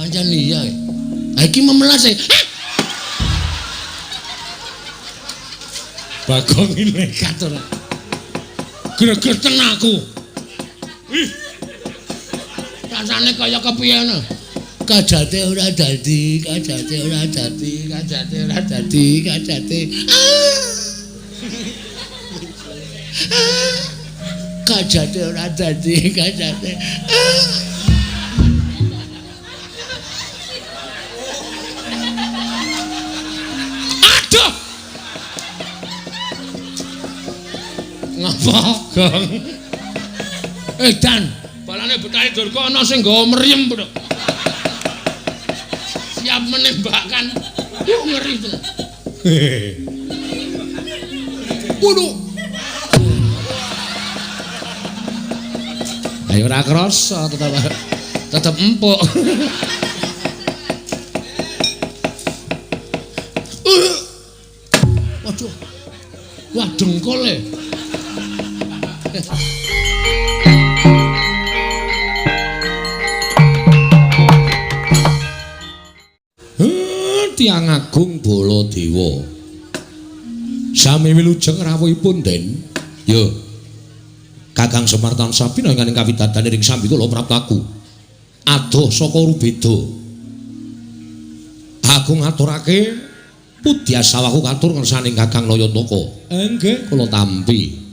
Pancen iya. Ha iki memelas e. Bagong iki nekat ora. Gregeten aku. Ih. Rasane kaya kepiye ngono. Kajate ora dadi, kajate ora dadi, kajate ora dadi, kajate. Kajate ora dadi, kajate. Aduh. Ngapa, Gong? Dan balane Betari Durga ana sing nggawa mriyem, Bro. Siap menembakkan. Ngeri tenan. Waduh. Ayo ora krasa, tetep empuk. Waduh. Wah, dengkul e. Tiyang Agung Baladewa. Sami wilujeng rawuhipun, Den. Yo. Kakang Semar tansah pinangan ing kawidadan ing sambi kula praptaku. Adoh saka Rubeda. Aku ngaturake pudyasawaku katur ngersaning Kakang Nayantaka. Nggih, kula tampi.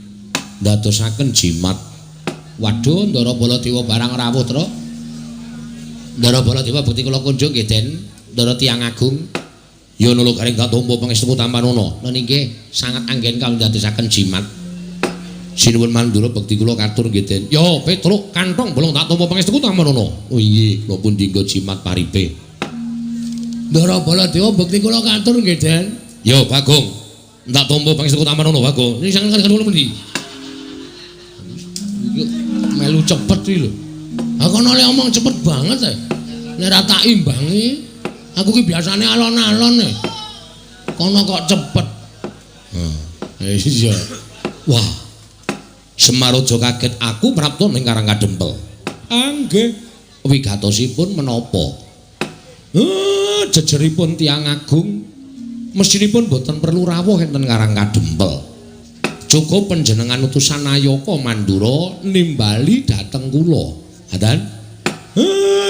Ndadosaken jimat. Waduh, Ndara Baladewa barang rawuh, Tru. Ndara Baladewa bukti kula kunjung nggih, Den. Ndara Tiyang Agung. Ya nula garing tak tampa pangestu tampanana. Nun inggih sangat anggen kawula ndadosaken jimat. Sinuwun Mandura bekti kula katur nggih, Den. Ya Petruk kantong bolong tak tampa pangestu tampanana. Oh inggih, kula pun dinggo jimat paripe. Ndara Baladewa bekti kula katur nggih, Den. Ya Bagong, tak tampa pangestu tampanana Bagong. Ini sangat kula pundi? Melu cepet iki lho. Aku ana le omong cepet banget e. Nek ora tak imbangi, aku ki biasane alon-alon e. Kono kok cepet. Heh, iya. Wah. Semar aja kaget aku prapta ning Karang Kadempel. Nggih. Wigatosipun menapa? Jejeripun Tiyang Agung mestinipun boten perlu rawuh enten Karang Kadempel. Cukup panjenengan utusan Nayaka Mandura nimbali dhateng kula. Ngaten?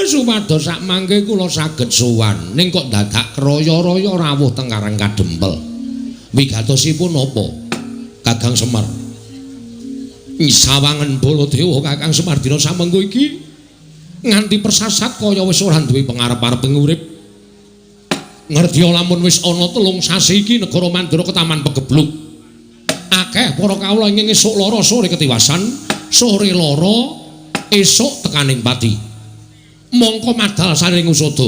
Supados sak mangke kula saged sowan. Ning kok dadak kraya-raya rawuh teng Karang Kadempel. Wigatosipun napa? Kakang Semar. Sawangen Baladewa Kakang Semar dina samengko iki nganti persasat kaya wis ora duwe pengarep-arep urip. Ngerti lamun wis ana 3 sasi iki negara Mandura ketaman pegebluk. Akeh para kawula ingkang esuk lara sore ketiwasan, sore lara esuk tekaning pati. Mongko madal saring usada.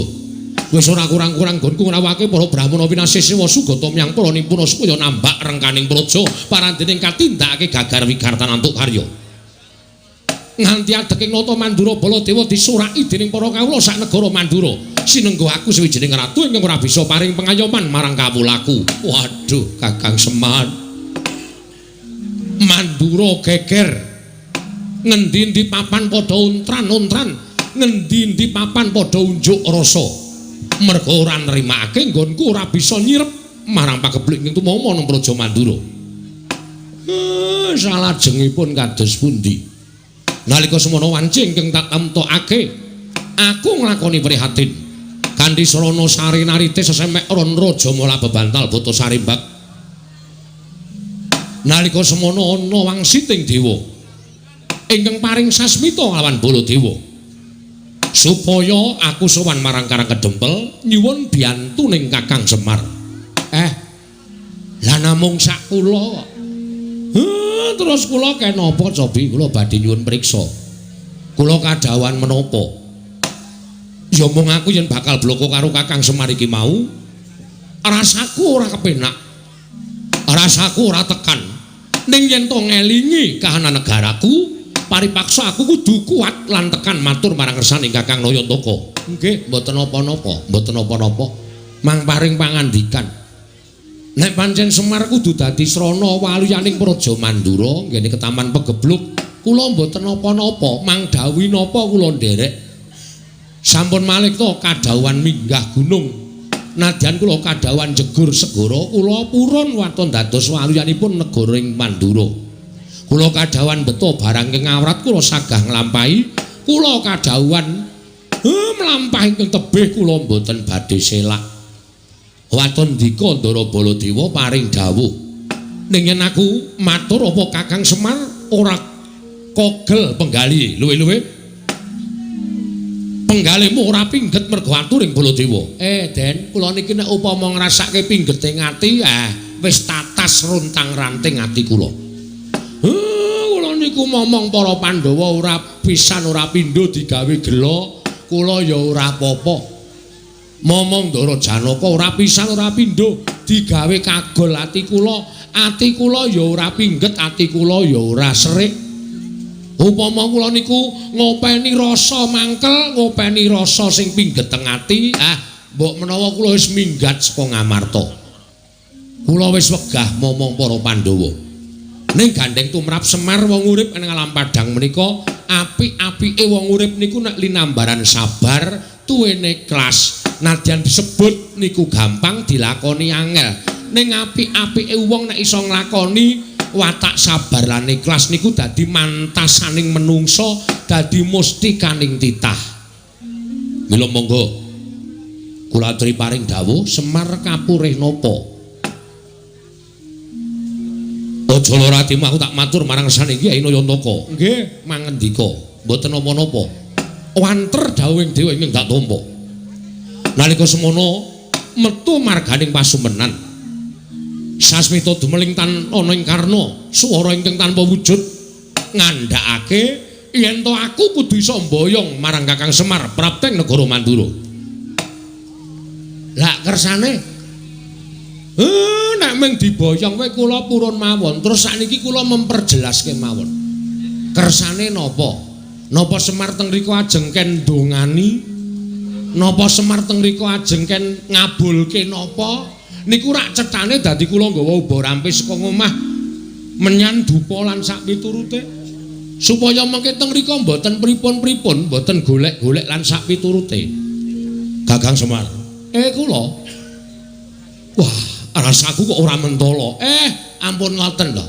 Wis ora kurang-kurang nggonku ngrawake para brahmana winasih sewa sugata myang para nimpuna supaya nambak rengkaning praja parandening katindakake gagar wigartan antuk karya. Nganti adeking nata Mandura Baladewa disuraki dening para kawula sak negara Mandura. Sinenggo aku sawijining ratu ingkang ora bisa paring pengayoman marang kawulaku. Waduh, Kakang Semar. Mandura geger. Ngendi-endi papan padha untran-untran, ngendi-endi papan padha unjuk rasa. Merga ora nrimakake nggonku ora bisa nyirep marang pagebluk ing tumama nang Praja Mandura. Salajengipun kados pundi? Nalika semono wanci ingkang tak temtokake, aku nglakoni prihatin. Kanthi sarana sari narite sesemek ron raja mala bebantal buta sarimbak. Nalika semono ana wangsiting dewa ingkang paring sasmita lawan Baladewa. Supaya aku sowan marang Karang Kedempel nyuwun biyantuning Kakang Semar. Lah namung sak kula kok. Terus kula kenapa cobi kula badhe nyuwun priksa. Kula kadhawuhan menapa? Ya mung aku yen bakal bloko karo Kakang Semar iki mau, rasaku ora kepenak. Rasaku ora tekan. Ning yen to ngelingi kahanan negaraku, paripaksa aku kudu kuat lan tekan matur marang ngersaning Kakang Nayantaka. Nggih, mboten napa-napa, mboten napa-napa. Mang paring pangandikan. Nek pancen Semar kudu dadi srana waluyaning Praja Mandura nggene ketaman pegebluk, kula mboten napa-napa, mang dawuhi napa kula nderek. Sampun malih to kadhawuhan minggah gunung. Nadyan kula kadhawuhan jegur segara, kula purun waton dados waluyanipun negara ing Mandura. Kula kadhawuhan beto barang ing awrat kula sagah nglampahi, kula kadhawuhan mlampah ingkang tebih kula mboten badhe selak. Waton dika Ndara Baladewa paring dawuh. Ning yen aku matur apa Kakang Semar ora kogel penggali luwe-luwe? Penggalimu ora pingget mergo aturing Baladewa. Den, kula niki nek upama ngrasake pinggete ati, wis tatas runtang-ranting ati kula. Kula niku momong para Pandhawa ora pisan ora pindho digawe gela, kula ya ora apa-apa. Momong Ndara Janaka ora pisan ora pindho digawe kagol ati kula, ati kula ya ora pingget, ati kula ya ora serik. Upama kula niku ngopeni rasa mangkel, ngopeni rasa sing pingget teng ati, mbok menawa kula wis minggat saka Ngamarta. Kula wis wegah momong para Pandhawa. Ning gandeng tumrap Semar wong urip ing alam padhang menika, apik-apike wong urip niku nek linambaran sabar, tuwene ikhlas. Nadyan disebut niku gampang dilakoni angel. Ning apik-apike wong nek iso nglakoni watak sabar lan ikhlas niku dadi mantasaning menungso, dadi mustikaning titah. Mila monggo kula aturi paring dawuh Semar kapurih napa? Aja lara atimu, aku tak matur marang sane Kyai Nayantaka. Nggih, mangendika, mboten napa-napa. Wanter dawuhing dewa ingkang tak tampa. Nalika semono metu marganing pasumenan. Sasmita dumeling tan ana ing karna, swara ingkang tanpa wujud ngandhakake yen to aku kudu iso mboyong marang Kakang Semar prapteng negara Mandura. Lah kersane nek mung diboyong kowe kula purun mawon. Terus sakniki kula memperjelas kemawon. Kersane napa? Napa Semar teng mriku ajeng ken ndongani? Napa Semar teng mriku ajeng ken ngabulke napa? Niku rak cethane dadi kula nggawa uba rampes saka ngomah menyan dupa lan sak piturute supaya mengke teng mriku mboten pripun-pripun, mboten golek-golek lan sak piturute. Kakang Semar, kula. Wah, rasaku kok ora mentala. Ampun ngoten lho.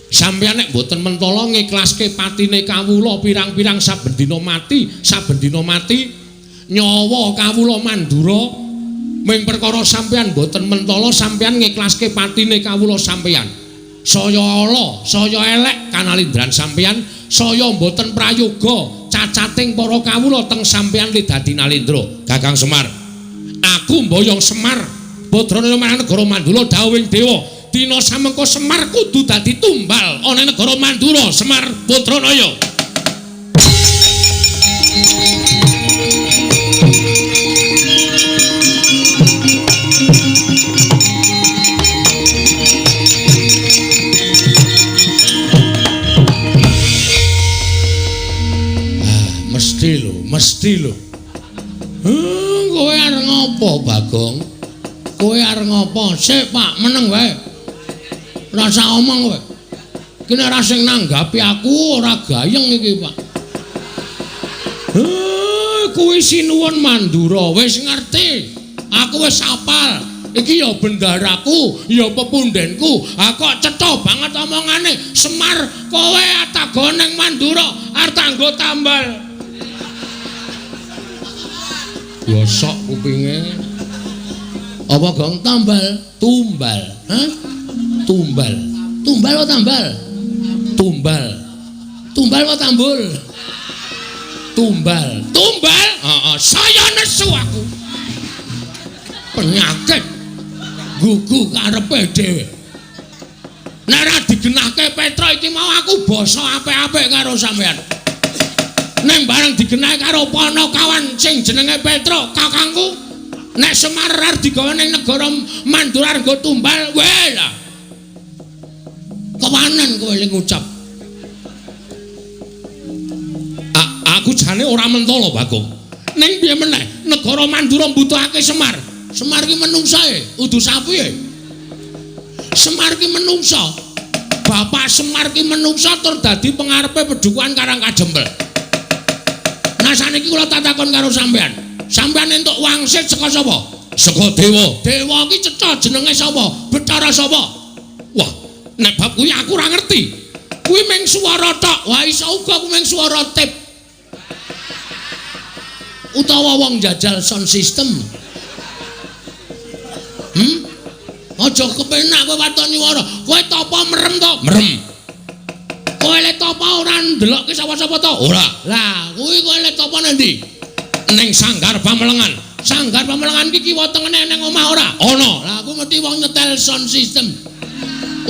Sampeyan nek mboten mentala ngiklaske patine kawula pirang-pirang saben dina mati, saben dina mati nyawa kawula Mandura. Ming perkara sampeyan mboten mentala sampeyan ngiklaske patine kawula sampeyan. Saya ala, saya elek kanalindran sampeyan, saya mboten prayoga cacating para kawula teng sampeyan li dadi nalindra. Kakang Semar, aku mboyong Semar Badranaya marang negara Mandura dawuhing dewa. Dina samengko Semar kudu dadi tumbal ana negara Mandura. Semar Badranaya. Mesti lho, mesti lho. Kowe arep ngopo, Bagong? Kowe arep ngopo? Sik, Pak, meneng wae. Rasa omong kowe. Iki nek ora sing nanggapi aku ora gayeng iki, Pak. Kuwi sinuwun Mandura, wis ngerti. Aku wis apal. Iki ya bendaraku, ya pepundenku. Ha kok cetha banget omongane. Semar, kowe atago ning Mandura arep tanggo tambal. Gosok kupinge. Apa gong tambal? Tumbal. Hah? Tumbal. Tumbal apa tambal? Tumbal. Tumbal apa tambul? Tumbal. Tumbal? Heeh, saya nesu aku. Penyakit gugu karepe dhewe. Nek ora digenahke Petra iki mau aku basa apik-apik karo sampean. Ning bareng digenahke karo Panakawan sing jenenge Petra, kakangku, nek Semar arep digawa ning negara Mandura nggo tumbal, weh lah. Kewanen kowe ling ngucap. Aku jane ora mentala, Bagong. Ning piye meneh, negara Mandura mbutuhake Semar. Semar ki menungsa e, udu sapi e. Semar ki menungsa. Bapak Semar ki menungsa tur dadi pengarepe pedukuhan Karang Kajempel. Lah saniki kula tak takon karo sampean. Sampean entuk wangsit saka sapa? Saka dewa. Dewa iki cetha jenenge sapa? Bathara sapa? Wah, nek bab kuwi aku ora ngerti. Kuwi mung swara tok. Wah, iso uga kuwi mung swara tip. Utawa wong jajal sound system. Aja kepenak kowe waton nyuwara. Kowe tapa merem to? Merem. Kowe le tapa ora ndelokke sapa-sapa to? Ora. Lah, kuwi kowe le tapa nang ndi? Ning Sanggar Pamelengan. Sanggar Pamelengan iki kiwa tengene ning omah ora? Ana. Lah aku mesti wong nyetel sound system.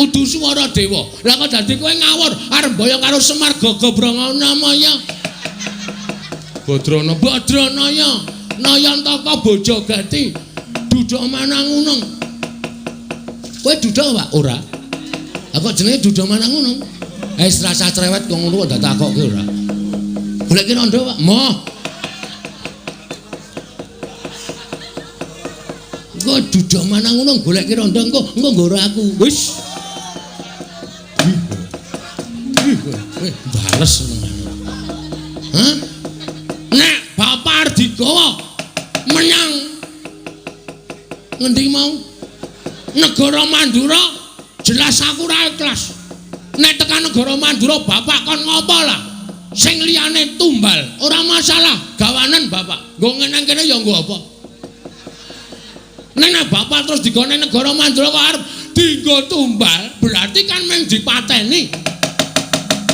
Udu swara dewa. Lah kok dadi kowe ngawur arep mboyong karo Semar Gagabranganamaya. Badrana Badranaya Nayantaka Bojogati Duda Manangunung. Kowe duda, Pak? Ora. Lah kok jenenge Duda Manangunung? Wis rasa cerewet kok ngono kok ditakokke ora. Goleki rondo, Pak. Moh. Kok Duda Manangunung goleki rondo engko engko nggoro aku. Wis. Bales senengane. Hah? Nek bapak arep digawa menyang ngendi mau? Negara Mandura, jelas aku ora ikhlas. Nek tekan negara Mandura bapak kon ngopo lah? Sing liyane tumbal, ora masalah, gawanen bapak. Nggo nang kene ya nggo apa? Nek bapak terus digone negara Mandura kok arep dienggo tumbal, berarti kan mung dipateni.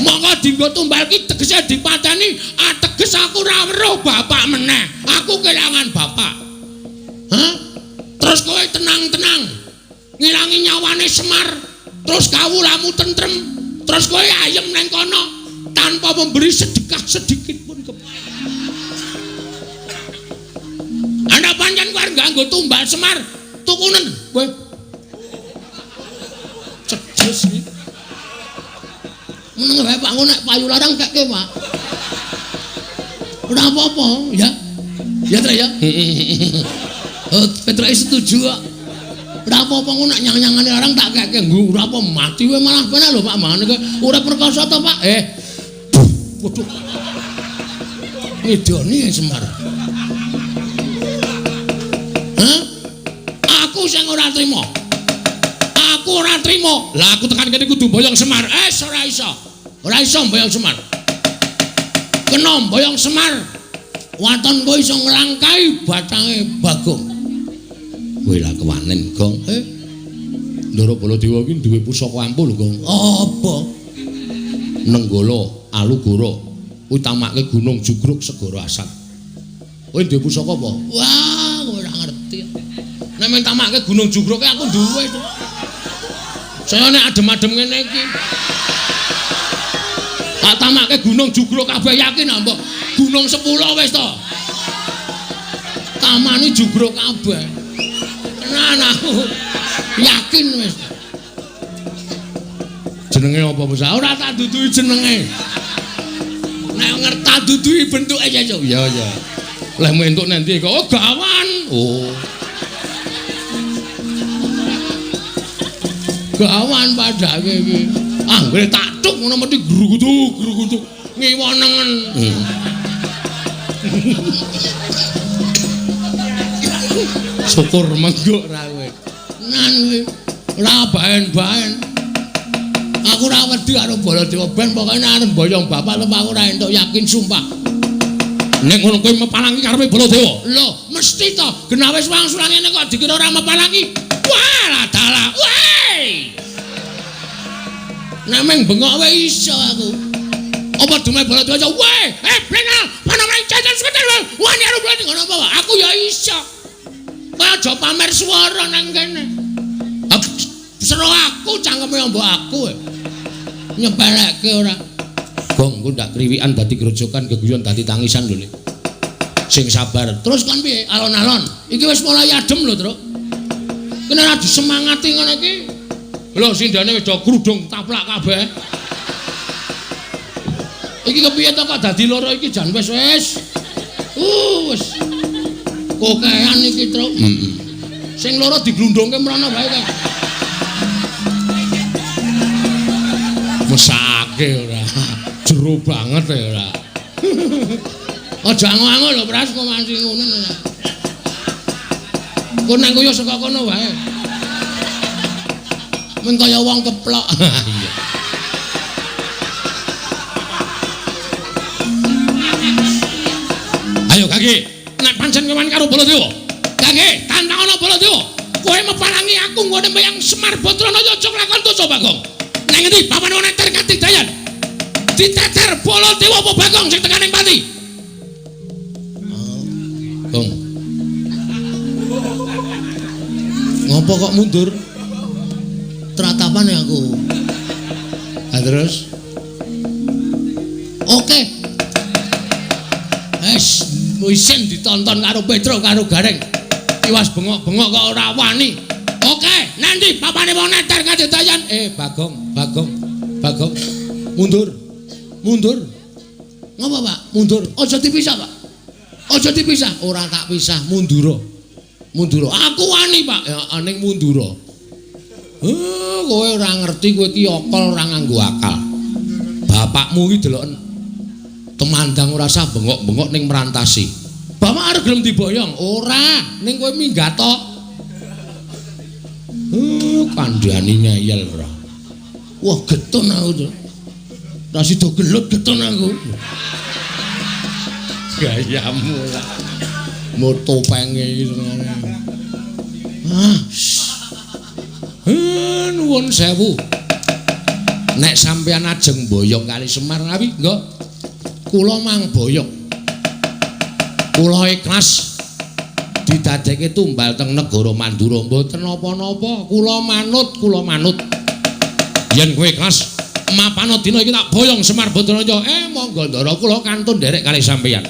Monggo dienggo tumbal ki tegese dipateni, ateges aku ora weruh bapak meneh. Aku kelangan bapak. Hah? Terus kowe tenang-tenang ngilangi nyawane Semar, terus kawulamu tentrem, terus kowe ayem neng kono tanpa memberi sedekah sedikit pun ke Anda pancen kowe arep nganggo tumbal Semar, tukunen kowe. Cedes iki. Meneng wae Pak, nek payu larang kekke, Pak. Ora apa-apa, ya. Ya, Trek ya. Oh, Petroke setuju kok. Ora apa-apa ngono nek nyang-nyangane larang tak kekke nggo ora apa mati wae malah penak lho Pak mangane kowe ora perkasa to Pak. Waduh. Ngidoni ya Semar. Hah? Aku sing ora trima. Aku ora trima. Lah aku tekan kene kudu mboyong Semar. Ora iso. Ora iso mboyong Semar. Kena mboyong Semar. Waton kowe iso nglangkai batange Bagong. Kowe lah kewanen, Gong. Ndara Baladewa iki duwe pusaka ampuh lho, Gong. Apa? Nenggala Alugoro. Kuwi tamake Gunung Jugruk Segara Asat. Kowe duwe pusaka apa? Wah, kowe ora ngerti. Nek men tamake Gunung Jugruk aku duwe to. Saya nek adem-adem ngene iki. Tak tamake Gunung Jugruk kabeh yakin ah, mbok. Gunung 10 wis to. Tamane jugruk kabeh. Tenan aku yakin wis. Jenenge apa, Bos? Ora tak duduhi jenenge. Nek ngerti tak duduhi bentuke ya, Cuk. Ya, ya. Lah entuk nang ndi kok? Oh, gawan. Oh. Gawan padake iki. Anggere tak tuk ngono mesti grugutuk grugutuk ngiwa nengen. Syukur menggok ra kowe. Nan kowe ora baen-baen. Aku ora wedi karo Baladewa ben pokoke nek arep mboyong bapak lho aku ora entuk yakin sumpah. Nek ngono kowe mepalangi karepe Baladewa. Lho, mesti to. Genah wis wangsulan ngene kok dikira ora mepalangi. Wah, dalah. Weh. Nek meng bengok wae iso aku. Apa dume Baladewa iso? Weh, blena, panamane cacat seketer. Wani karo Baladewa ngono apa? Aku ya iso. Kowe aja pamer swara nang kene. Sero aku cangkeme mbok aku. Nyepelekke ora. Gong, engko ndak kriwikan dadi grojokan, geguyon dadi tangisan lho, Lik. Sing sabar. Terus kon piye? Alon-alon. Iki wis mulai adem lho, Truk. Kene ora disemangati ngono iki. Lho sindane wis do krudung taplak kabeh. Iki kepiye to kok dadi loro iki jan wis wis. Wis. Kokean iki, Truk. Heeh. Sing loro diglundungke mrono wae kae. Mesake ora. Jero banget ya ora. Aja ango-ango lho, Pras, kok masih ngono. Engko nang koyo saka kono wae. Men kaya wong keplok. Iya. Ayo Gage, nek pancen kowe wani karo Baladewa. Gage, tantang ana Baladewa. Kowe meparangi aku nggone meyang Semar Badranaya aja nglakon dosa Bagong. Nang ngendi papan ana ter katidayan? Diteter Baladewa apa Bagong sing tekaning pati? Oh, Gong. Ngopo kok mundur? Tratapan ya aku. Ha terus? Oke. Wis isin ditonton karo Petro karo Gareng. Tiwas bengok-bengok kok ora wani. Oke, nanti papane wong neter kadedayan. Bagong, Bagong, Bagong. Mundur. Mundur. Ngopo, Pak? Mundur. Aja dipisah, Pak. Aja dipisah. Ora tak pisah, mundura. Mundura. Aku wani, Pak. Ya ning mundura. Kowe ora ngerti kowe iki akal ora nganggo akal. Bapakmu iki deloken temandang ora sah bengok-bengok ning merantasi. Bapak arep gelem diboyong? Ora, ning kowe minggat tok. Kandhani ngeyel ora. Wah, getun aku to. Ra sida gelut getun aku. Gayamu lah. Motopenge iki senengane. Ah. Nuwun sewu. Nek sampeyan ajeng boyong kali Semar ngawi, nggih. Kula mang boyong. Kula ikhlas didadekke tumbal teng negara Mandura mboten napa-napa. Kula manut, kula manut. Yen kowe ikhlas mapana dina iki tak boyong Semar Badranaya. Monggo ndara kula kantun nderek kali sampeyan.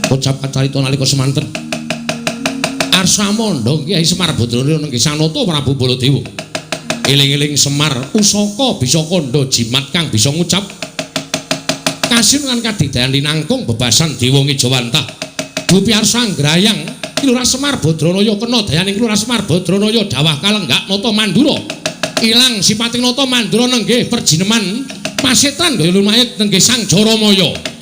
Ucap carita nalika semanten. Arsa mandha Kyai Semar Badranaya nenggih Sanata Prabu Baladewa. Eling-eling Semar pusaka bisa kandha jimat kang bisa ngucap kasin lan kadidayan linangkung bebasan dewa ngejawantah. Dupi arsa nggrayang Lurah Semar Badranaya kena dayaning Lurah Semar Badranaya dawah kalenggak nata Mandura. Ilang sipating nata Mandura nenggih perjineman pasetan gaya lumayit nenggih Sang Jaramaya.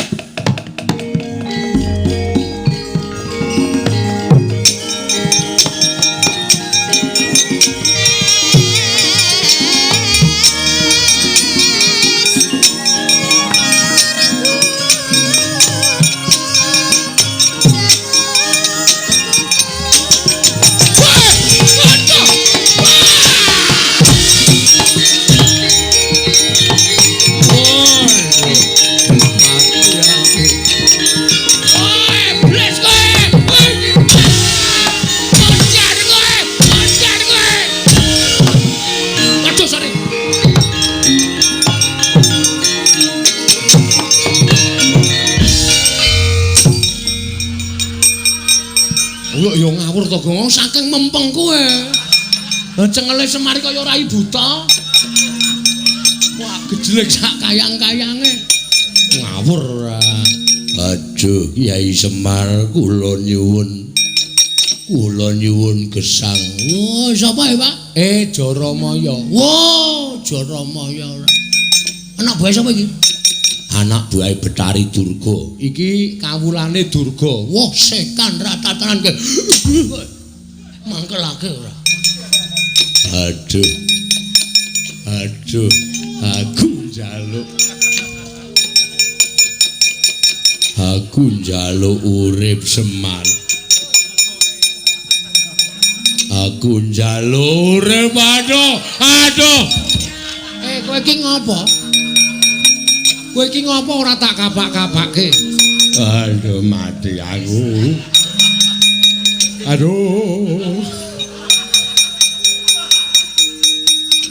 Ngawur to Gong, saking mempeng kowe. Lah cengele Semar kaya rai buta. Wah, gejlek sak kayang-kayange. Ngawur ora. Aduh, Kyai Semar kula nyuwun. Kula nyuwun gesang. Wah, sapa ya, Pak? Jaramaya. Wah, Jaramaya ora. Anak buah sapa iki? Anak buahe Betari Durga. Iki kawulane Durga. Wah, setan ratatanan ke. Mangkelake ora. Aduh. Aduh, aku njaluk. Aku njaluk urip Semar. Aku njaluk urip. Aduh, aduh. Kowe iki ngopo? Kowe iki ngopo ora tak kapak-kapake? Aduh, mati aku. Aduh.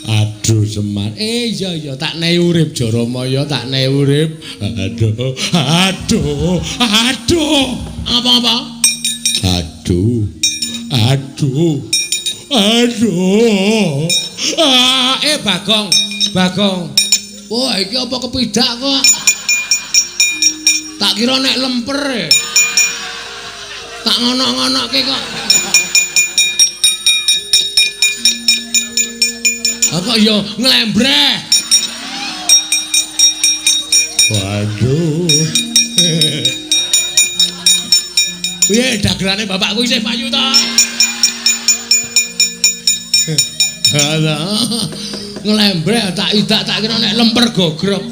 Aduh Semar. Iya iya tak nehi urip Jaramaya, tak nehi urip. Aduh, aduh, aduh. Apa-apa? Aduh. Aduh. Aduh. Bagong, Bagong. Wah, iki apa kepidak kok? Tak kira nek lemper. Tak ngono-ngonoke kok. Apa ya nglembreh. Waduh. Piye dagelane bapakku isih payu ta? Alah. Nglembreh tak idak tak kira nek lemper gogrok.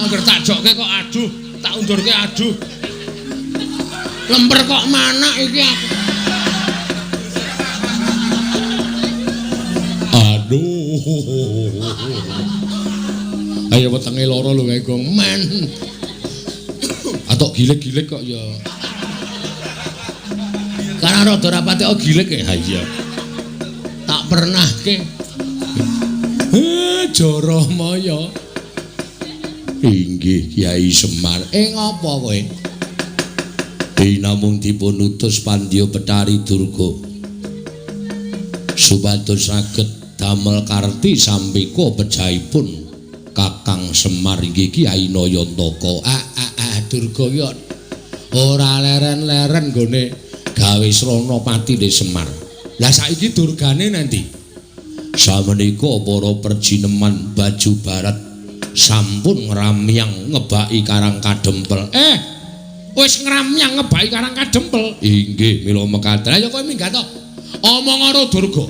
Angger tak jokke kok aduh, tak undurke aduh. Lemper kok manak iki aku. Aduh. Ayo wetenge lara lho kae gong men. Atok gilik-gilik kok ya. Karena rada rapate kok gilik ya. Ha iya. Tak pernahke. Jaramaya. Inggih Kyai Semar. Ngopo kowe? Dinamung dipun utus Pandya Betari Durga supados saged damel karti sampika pejahipun Kakang Semar inggih Kyai Nayantaka. Durga ki ora leren-leren nggone gawe srana patine Semar. Lah saiki durgane nanti? Samenika para perjineman baju barat sampun ngramyang ngebaki Karang Kadempel. Wis ngramyang ngebaki Karang Kadempel. Inggih, mila mekaten. Lah ya kowe minggat to. Omong karo Durga.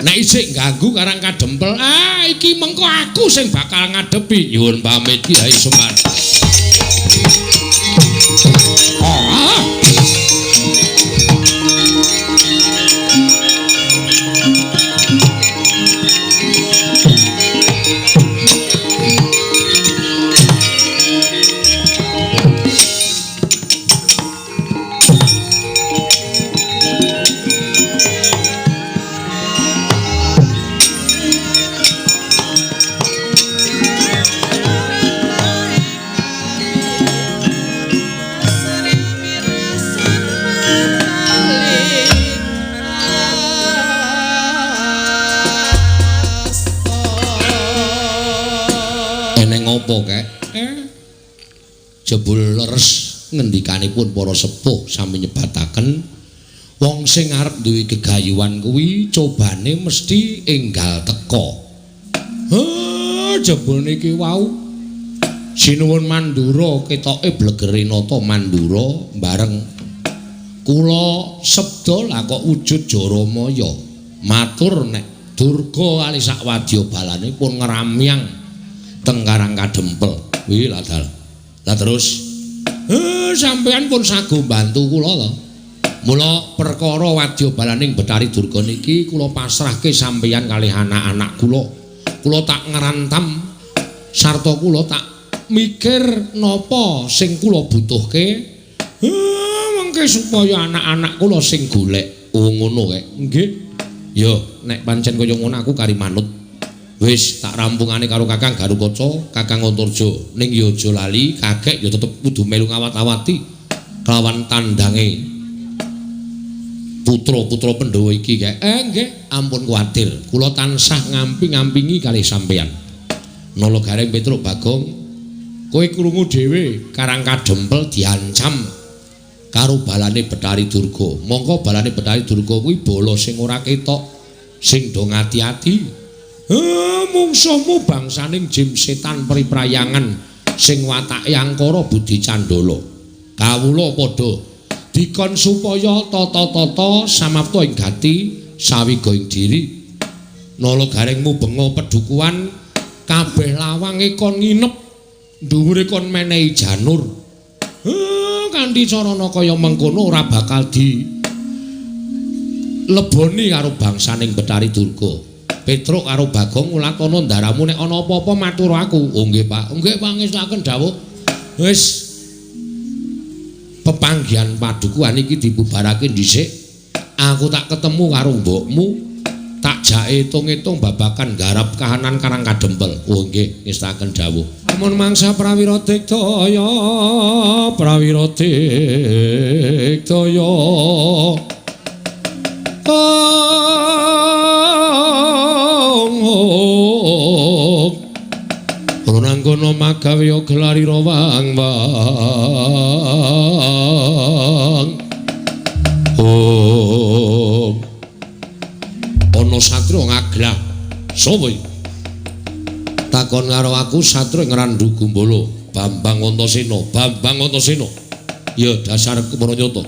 Nek isih ganggu Karang Kadempel, iki mengko aku sing bakal ngadepi. Nyuwun pamit Kyai Semar. Apa kek? Jebul leres ngendikanipun para sepuh sami nyebataken wong sing arep duwe gegayuhan kuwi cobane mesti enggal teka. Jebul niki wau sinuwun Mandura ketoke blegere nata Mandura bareng kula sebda lah kok wujud Jaramaya matur nek Durga kali sak wadya balane pun ngramyang teng Karang Kadempel. Kuwi lah dal. Lah terus sampean pun sago bantu kula to. Mula perkara wadya balaning Betari Durga niki kula pasrahke sampeyan kalih anak-anak kula. Kula tak ngrantam sarta kula tak mikir napa sing kula butuhke. Mengke supaya anak-anak kula sing golek. Oh ngono kek. Nggih. Ya nek pancen kaya ngono aku kari manut. Wis tak rampungane karo Kakang Garukaca, Kakang Antarja. Ning ya aja lali, kakek ya tetep kudu melu ngawat-awati kelawan tandange putra-putra Pandhawa iki kek. Nggih, ampun kuwatir. Kula tansah ngamping-ngampingi kalih sampeyan. Nala Gareng Petruk Bagong, kowe krungu dhewe Karang Kadempel diancam karo balane Betari Durga. Mongko balane Betari Durga kuwi bala sing ora ketok, sing do ngati-ati. Mungsuhmu bangsaning jim setan priprayangan sing watake angkara budi candala. Kawula padha dikon supaya tata-tata samapta ing gati sawiga ing diri. Nala Gareng mubenga pedukuhan kabeh lawange kon nginep, dhuwure kon menehi janur. Kanthi carana kaya mengkono ora bakal di leboni karo bangsaning Betari Durga. Petruk karo Bagong ulatana ndaramu nek ana apa-apa matur aku. Oh nggih Pak. Nggih pangestakaken dawuh. Wis pepanggihan padukuhan iki dibubarake dhisik. Aku tak ketemu karo mbokmu, tak jake hitung-hitung babakan garap kahanan Karang Kadempel. Oh nggih, ngestakaken dawuh. Amun mangsa prawira diktaya, prawira diktaya. Runangkono magawe gelari rawang wang. Oh. Ana satria ngaglah. Sapa iki? Takon karo aku satria Ngrandu Gumbala, Bambang Antasena, Bambang Antasena. Ya dasar kepranyata.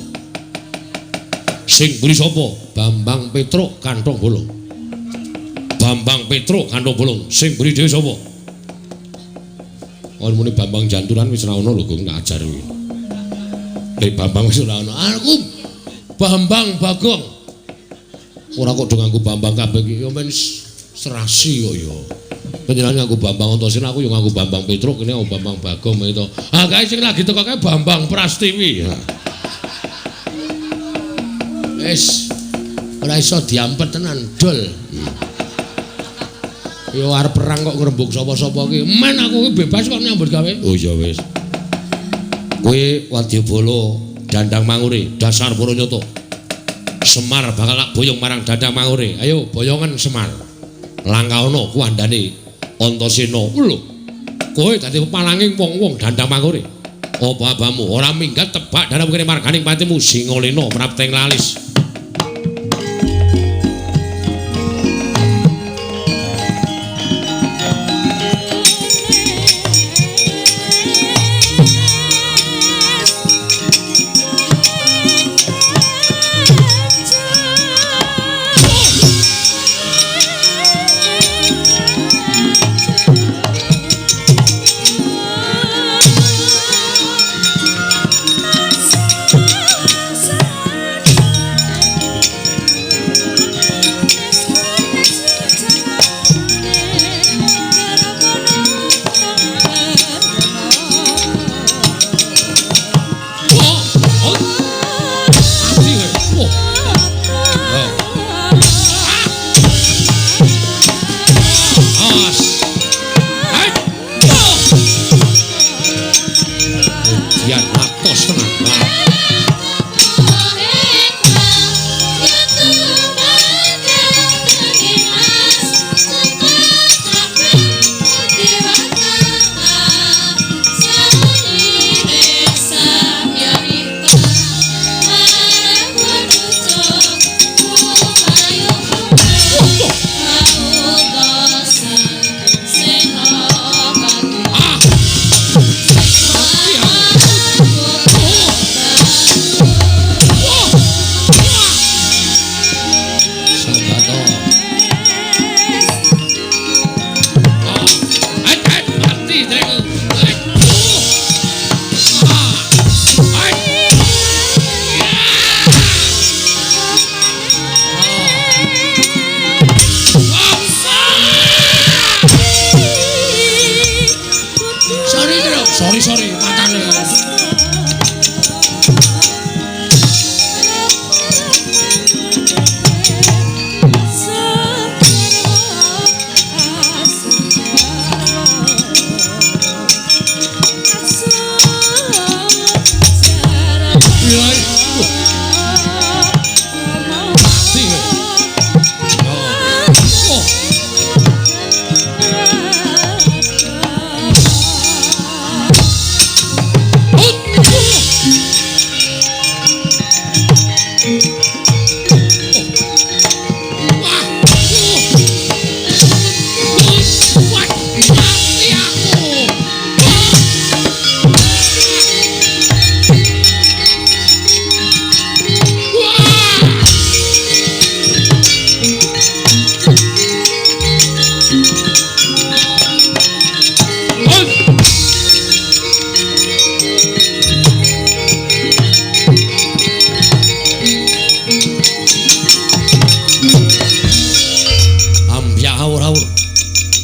Sing mburi sapa? Bambang Petruk Kantong Bolong. Bambang Petruk Kantong Bolong. Sing mburi dhewe sapa? Ora muni Bambang Janturan wis ora ono lho, Gong, tak ajar kuwi. Nek Bambang wis ora ono. Aku Bambang Bagong. Ora kok do nganggo Bambang kabeh iki ya men serasi kok ya. Panjenengan nganggo Bambang Antasena, aku ya nganggo Bambang Petruk, kene nganggo Bambang Bagong itu. Ah kae sing lagi teko kae Bambang Prastiwi. Wis ora iso diampet tenan, dol. Ya arep perang kok ngrembug sapa-sapa iki. Men aku iki bebas kok nyambut gawe. Oh ya wis. Kowe wadyabala Dandang Mangure, dasar para nyata. Semar bakal tak boyong marang Dandang Mangure. Ayo boyongan Semar. Langkaana kuwandane Antasena. Lho. Kowe dadi pepalanging wong-wong Dandang Mangure. Apa abamu ora minggat tebak dalam kene marganing patimu Singalena prapteng lalis. Sorry, matane.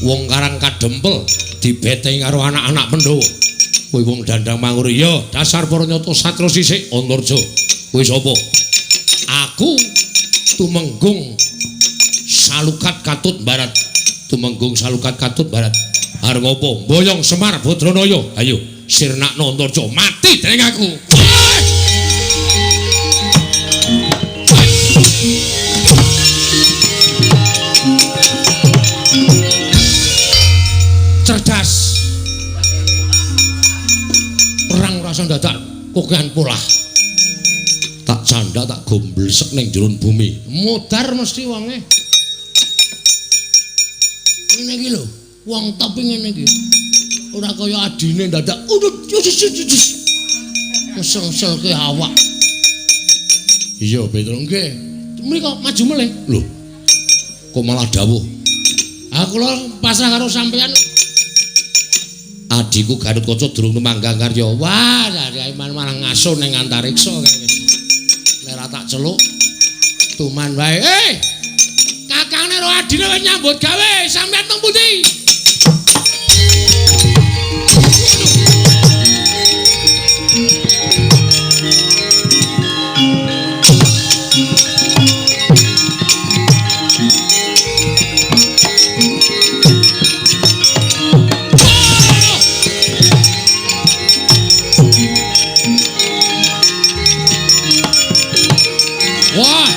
Wong Karang Kadempel dibeteng karo anak-anak Pandhawa. Kowe wong Dandang Mangure ya dasar para nyata satra sisik Antarja. Kowe sapa? Aku Tumenggung Salukat Katut Barat. Tumenggung Salukat Katut Barat. Arep ngopo? Boyong Semar Badranaya. Ayo sirnakno Antarja mati dening aku. Cerdas. Perang rasa dadak kokean polah. Tak canda tak gomblesek ning jero bumi. Modar mesti wonge. Ngene iki lho, wong top ngene iki. Ora kaya adine dadak udut. Ngesel-ngeselke awak. Iya, Petro nggih. Mriko maju melih. Lho. Kok malah dawuh? Ah kula pasrah karo sampeyan. Adhiku Gatotkaca durung tumanggang karya. Wah, Daiman malah ngaso ning antariksa kae wis. Nek ora tak celuk tuman wae. Eh! Kakangne karo adine wis nyambut gawe, sampeyan teng pundi? Wah.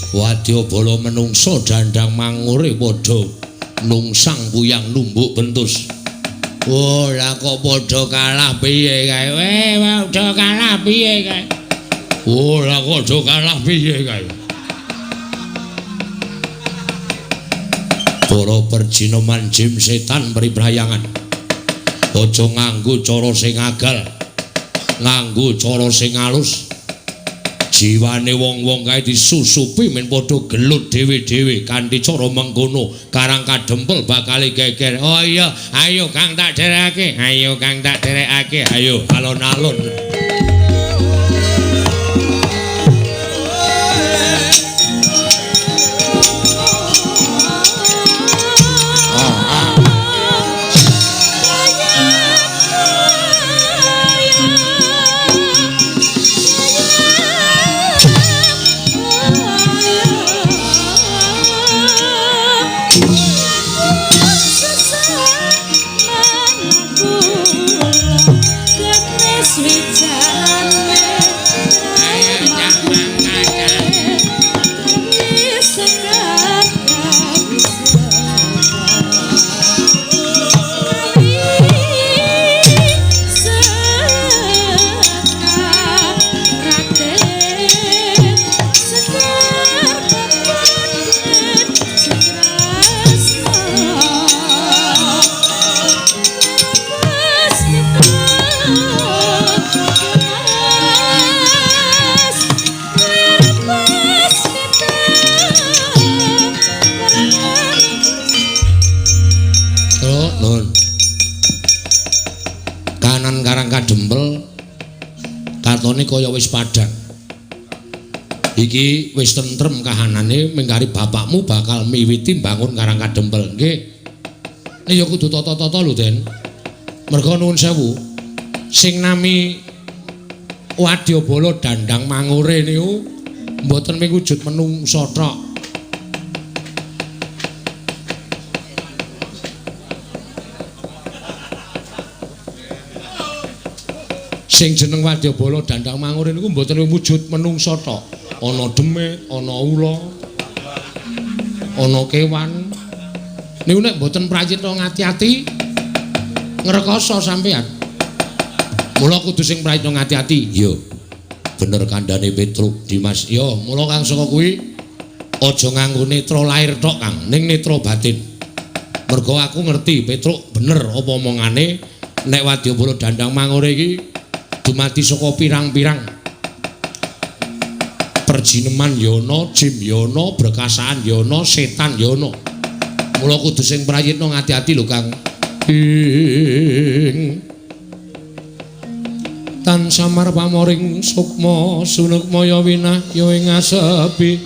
Wadyabala menungsa dandang mangure padha nungsang puyang numbuk bentus. Oh, lah kok padha kalah piye kae? Weh, padha kalah piye kae? Oh, lah kok padha kalah piye kae? Para perjinoman jim setan priprayangan. Aja nganggo cara sing agal, nganggo cara sing alus. Jiwane wong-wong kae disusupi men padha gelut dhewe-dhewe kanthi cara mengkono Karang Kadempel bakal geger. Oh iya, ayo Kang tak derekake, ayo Kang tak derekake, ayo alon-alon. Katone kaya wis padhang. Iki wis tentrem kahanane mengkari bapakmu bakal miwiti mbangun Karang Kadempel. Nggih. Nek ya kudu tata-tata lho, Den. Merga nuwun sewu. Sing nami Wadyabala Dandang Mangure niku mboten mung wujud menungsa tok. Sing jeneng Wadyabala Dandang Mangure niku mboten wujud menungsa tok. Ana demit, ana ula, ana kewan. Niku nek mboten prayitna ngati-ati ngrekoso sampean. Mula kudu sing prayitna ngati-ati. Iya. Bener kandhane Petruk Dimas. Ya, mula kang saka kuwi aja nganggo netra lair tok, Kang, ning netra batin. Mergo aku ngerti Petruk bener apa omongane nek Wadyabala Dandang Mangure iki dumadi saka pirang-pirang perjineman yana, jim yana, brekasaan yana, setan yana. Mula kudu sing prayitna ngati-ati lho, Kang. Ing tan samar pamoring sukma sunukmaya winah ya ing asepi.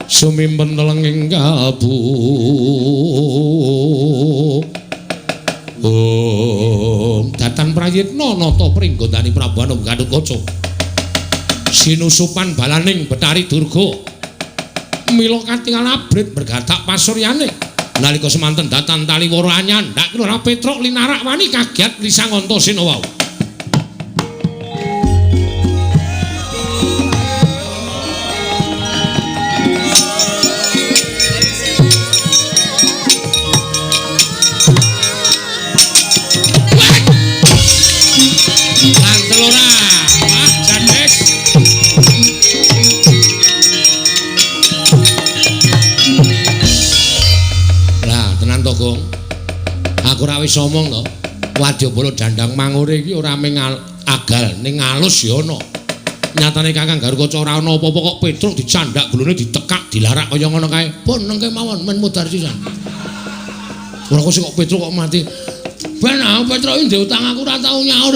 Sumimpen telenging kalbu. Om datan prayitna nata pringgondani Prabu Anom Gatotkaca. Sinusupan balaning Betari Durga. Mila katingal abrit bergatak pasuryane. Nalika semanten datan taliwara anyandak Lurah Petruk linarak wani kagiat lisang Antasena wau. Aku ora wis omong to. Wadyabala dandang mangure iki ora mung agal ning alus ya ana. Nyatane Kakang Garukaca ora ana apa-apa kok Petruk dicandak gulune ditekak dilarak kaya ngono kae. Pun nengke mawon men mudhar sisan. Ora kok kok Petruk kok mati. Ben aku Petruk iki ndek utang aku ora tau nyaur.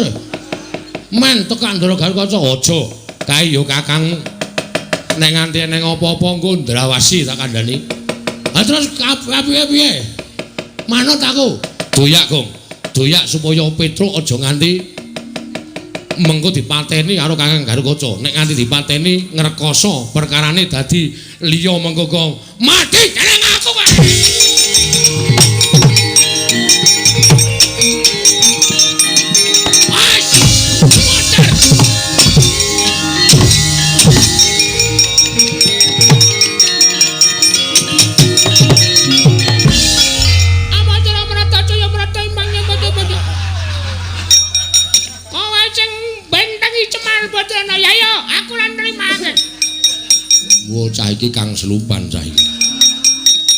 Men tekak Ndara Garukaca aja. Kae ya Kakang nek nganti eneng apa-apa engko ndrawasi tak kandhani. Ha terus piye-piye? Manut aku. Doyak, Gong. Doyak supaya Petruk aja nganti mengko dipateni karo Kakang Garukaca. Nek nganti dipateni ngrekoso perkarane dadi liya mengko Gong. Mati jeneng aku kowe. Cah iki Kang Selupan cah iki.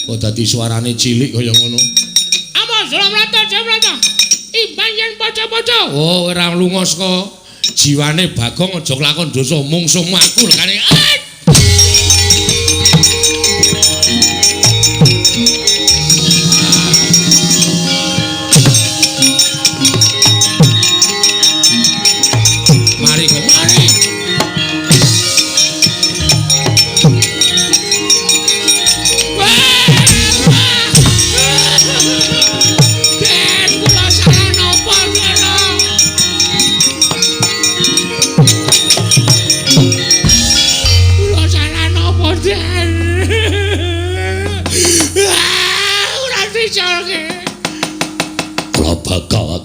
Kok dadi suarane cilik kaya ngono. Amos mrata mrata. Imbang yen padha-padha. Oh, ora lunga saka jiwane Bagong aja kelakon dosa mungsuhmu aku lekane. Mari kok mari.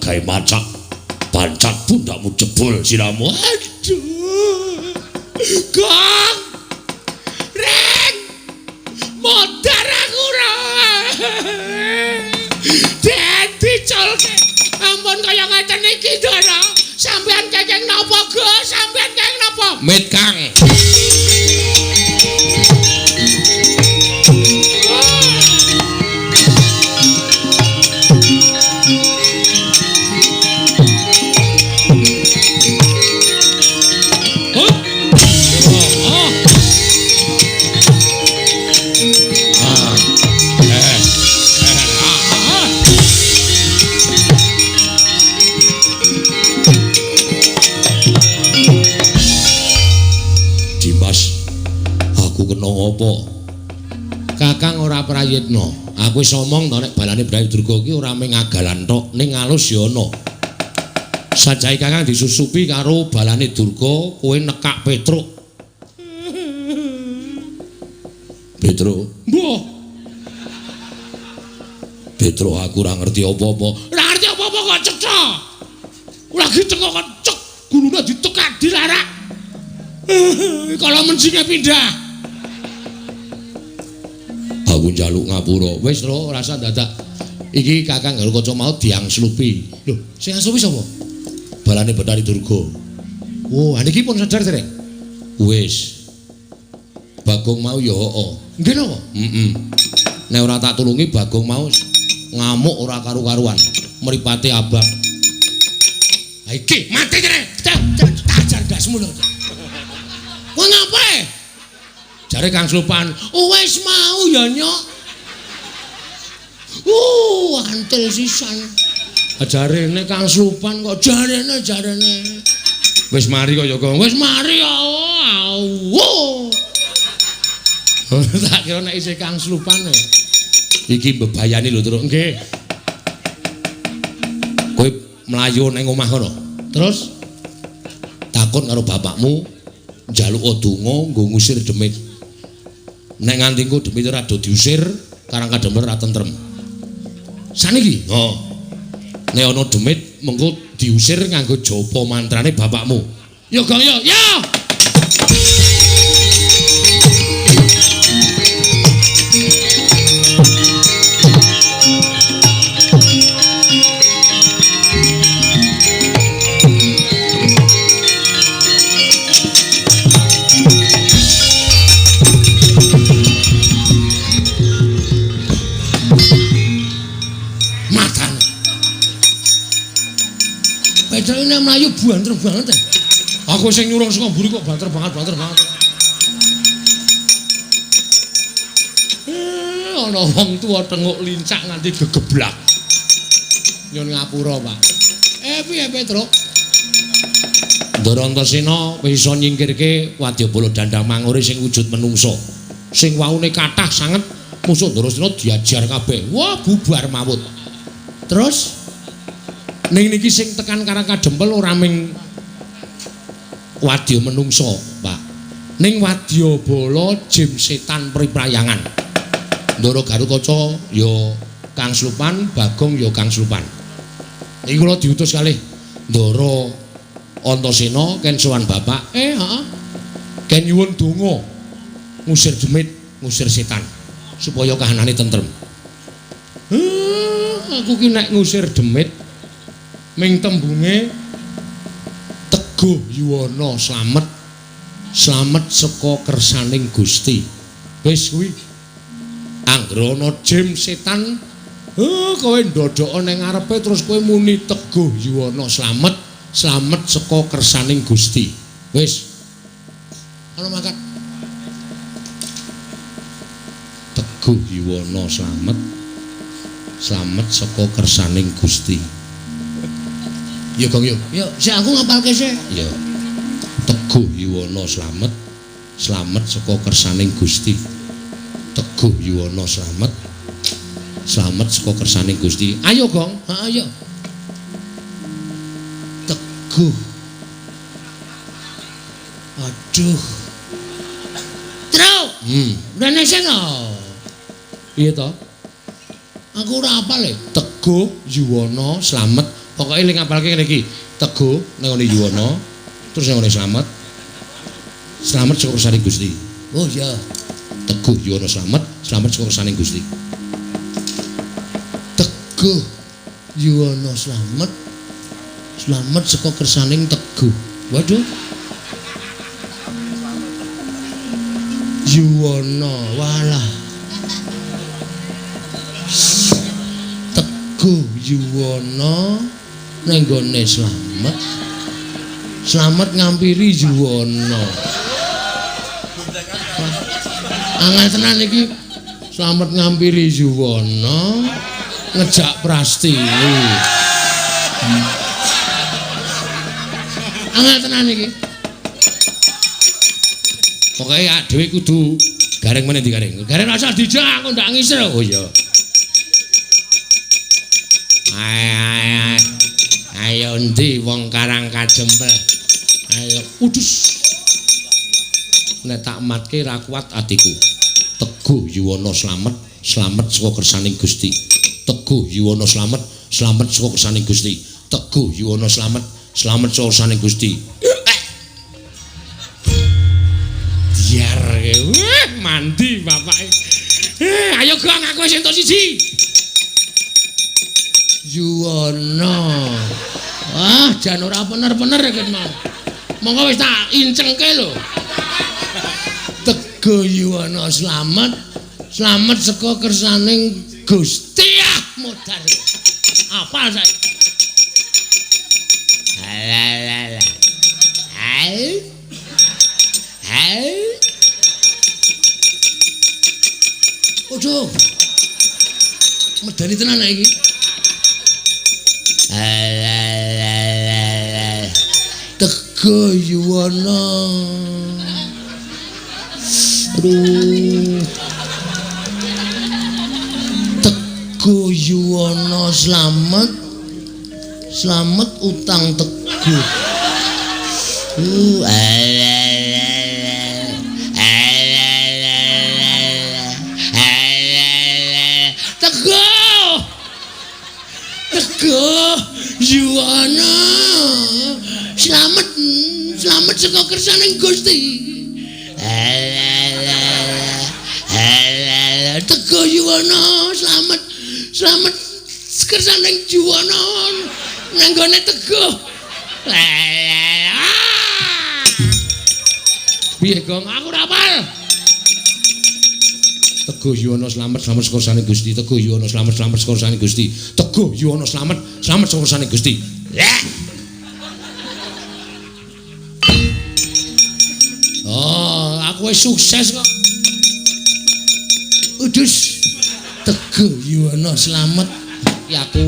Gawe macak pancat pundakmu jebol siramu. Aduh. Gong. Reng. Modar aku ora. Den diculke. Ampun kaya ngeten iki, Ndara. Sampeyan kenging napa, Gus? Sampeyan kenging napa? Mit, Kang. Apa? Kakang ora prayitna. Aku wis omong to nek balane Brawi Durga iki ora mung agalan tok, ning alus ya ana. Sajae Kakang disusupi karo balane Durga, kowe nekak Petruk. Petruk, mbuh. Petruk aku ora ngerti apa-apa. Ora ngerti apa-apa kok cetha. Lagi teko kok cek, gulune ditekak dilarak. Kalau mencinge pindah. Aku njaluk ngapura. Wis lho, rasa dadak. Iki Kakang Garukaca mau diangslupi. Lho, sing angslupi sapa? Balane Betari Durga. Oh, niki pun sadar dereng? Wis. Bagong mau ya heeh. Nggih napa? Heeh. Nek ora tak tulungi Bagong mau ngamuk ora karu-karuan. Mripate abang. Ha iki mati jere. Tajar ndasmu lho. Kowe ngapa? Jare Kang Slupan, wis mau ya nyok. Antil sisan. Jarene Kang Slupan kok jarene. Wis mari kaya kok. Wis mari ya. Tak kira nek isih Kang Slupan. Iki mbebayani lho, Truk. Nggih. Kowe mlayu ning omah kono. Terus takon karo bapakmu njaluk donga nggo ngusir demit. Nek nganti engko demit ora do diusir, Karang Kadempel ora tentrem. Saniki, oh. Nek ana demit mengko diusir nganggo japa mantrane bapakmu. Ya Gong ya. Ya. Ini mlayu banter banget. Aku sing nyurung saka mburi kok banter banget, banter banget. Ana wong tuwa tenguk lincak nganti gegeblak. Nyun ngapura, Pak. Piye Petruk? Ndara Antasena wis iso nyingkirke Wadyabala Dandang Mangure sing wujud menungsa. Sing waune kathah sanget musuh Ndarasena diajar kabeh. Wah, bubar mawut. Terus ning niki sing tekan Karang Kadempel ora ming wadya menungsa, Pak. Ning wadyabala jim setan priprayangan. Ndara Garukaca ya Kang Slupan, Bagong ya Kang Slupan. Niki kula diutus kalih Ndara Antasena ken sowan bapak. Heeh. Ken nyuwun donga ngusir demit, ngusir setan supaya kahanane tentrem. Aku ki nek ngusir demit ming tembunge Teguh Yuwana slamet, slamet saka kersaning Gusti. Wis kuwi. Anggere ana jim setan, kowe ndodhoka ning ngarepe terus kowe muni Teguh Yuwana slamet, slamet saka kersaning Gusti. Wis. Ana mangkat. Teguh Yuwana slamet, slamet saka kersaning Gusti. Ya Gong yo. Yo, sik aku ngapalke sik. Ya. Teguh Yuwana slamet, slamet saka kersaning Gusti. Teguh Yuwana slamet, slamet saka kersaning Gusti. Ayo Gong, heeh ayo. Teguh. Aduh. Truk. Rene sing. Piye to? Aku ora apal e. Teguh Yuwana slamet. Pokoke eling ngapalke ngene iki. Teguh nang ngene Yuwana, terus nang ngene slamet. Slamet saka kersaning Gusti. Oh iya. Teguh Yuwana slamet, slamet saka kersaning Gusti. Teguh Yuwana slamet, slamet saka kersaning Teguh. Waduh. Yuwana walah. Teguh Yuwana nang nggone slamet, slamet ngampiri Yuwana. Angel tenan iki. Slamet ngampiri Yuwana ngejak Prastiwi. Angel tenan iki. Pokoke dhewe kudu gareng meneh digareng. Gareng rasa dijak aku ndak ngisir. Oh iya. Ayo endi wong Karang Kadempel. Ayo udus. Nek tak matke ra kuat atiku. Teguh Yuwana slamet, slamet saka kersaning Gusti. Teguh Yuwana slamet, slamet saka kersaning Gusti. Teguh Yuwana slamet, slamet saka kersaning Gusti. Diar mandi bapake. Ayo Gong, aku wis entuk siji. Yuwana. Wah, jan ora bener-bener iki mau. Monggo wis tak incengke lho. Teguh Yuwana slamet, slamet saka kersaning Gusti. Ah, modar. Apal saiki. Alah. Hai. Hai. Waduh. Medeni tenan iki. Teguh Yuwana. Aduh. Teguh Yuwono slamet. Slamet utang Teguh. Teguh. Teguh Yuwono slamet, slamet saka kersaning Gusti. Teguh Yuwono slamet, slamet kersaning Yuwono nang gone Teguh. Piye Gong? Aku ora hafal. Teguh Yuwono slamet, slamet saka kersane Gusti. Teguh Yuwono slamet, slamet saka kersane Gusti. Teguh Yuwono slamet, slamet saka kersane Gusti. Oh, aku wis sukses kok. Udus. Teguh Yuwono slamet iki aku.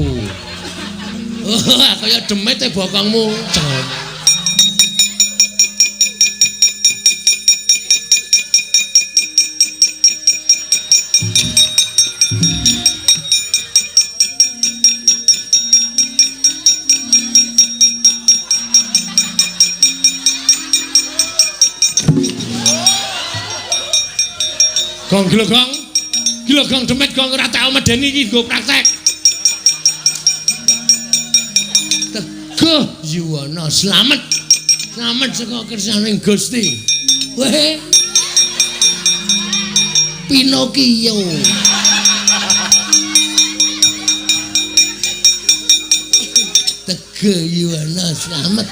Oh, kaya demit e bokongmu. Gong gila gong. Gila gong demit gong ora tau medeni iki nggo praktek. Teguh Yuwono slamet. Slamet saka kersaning Gusti. Weh. Pinocchio. Teguh Yuwono slamet.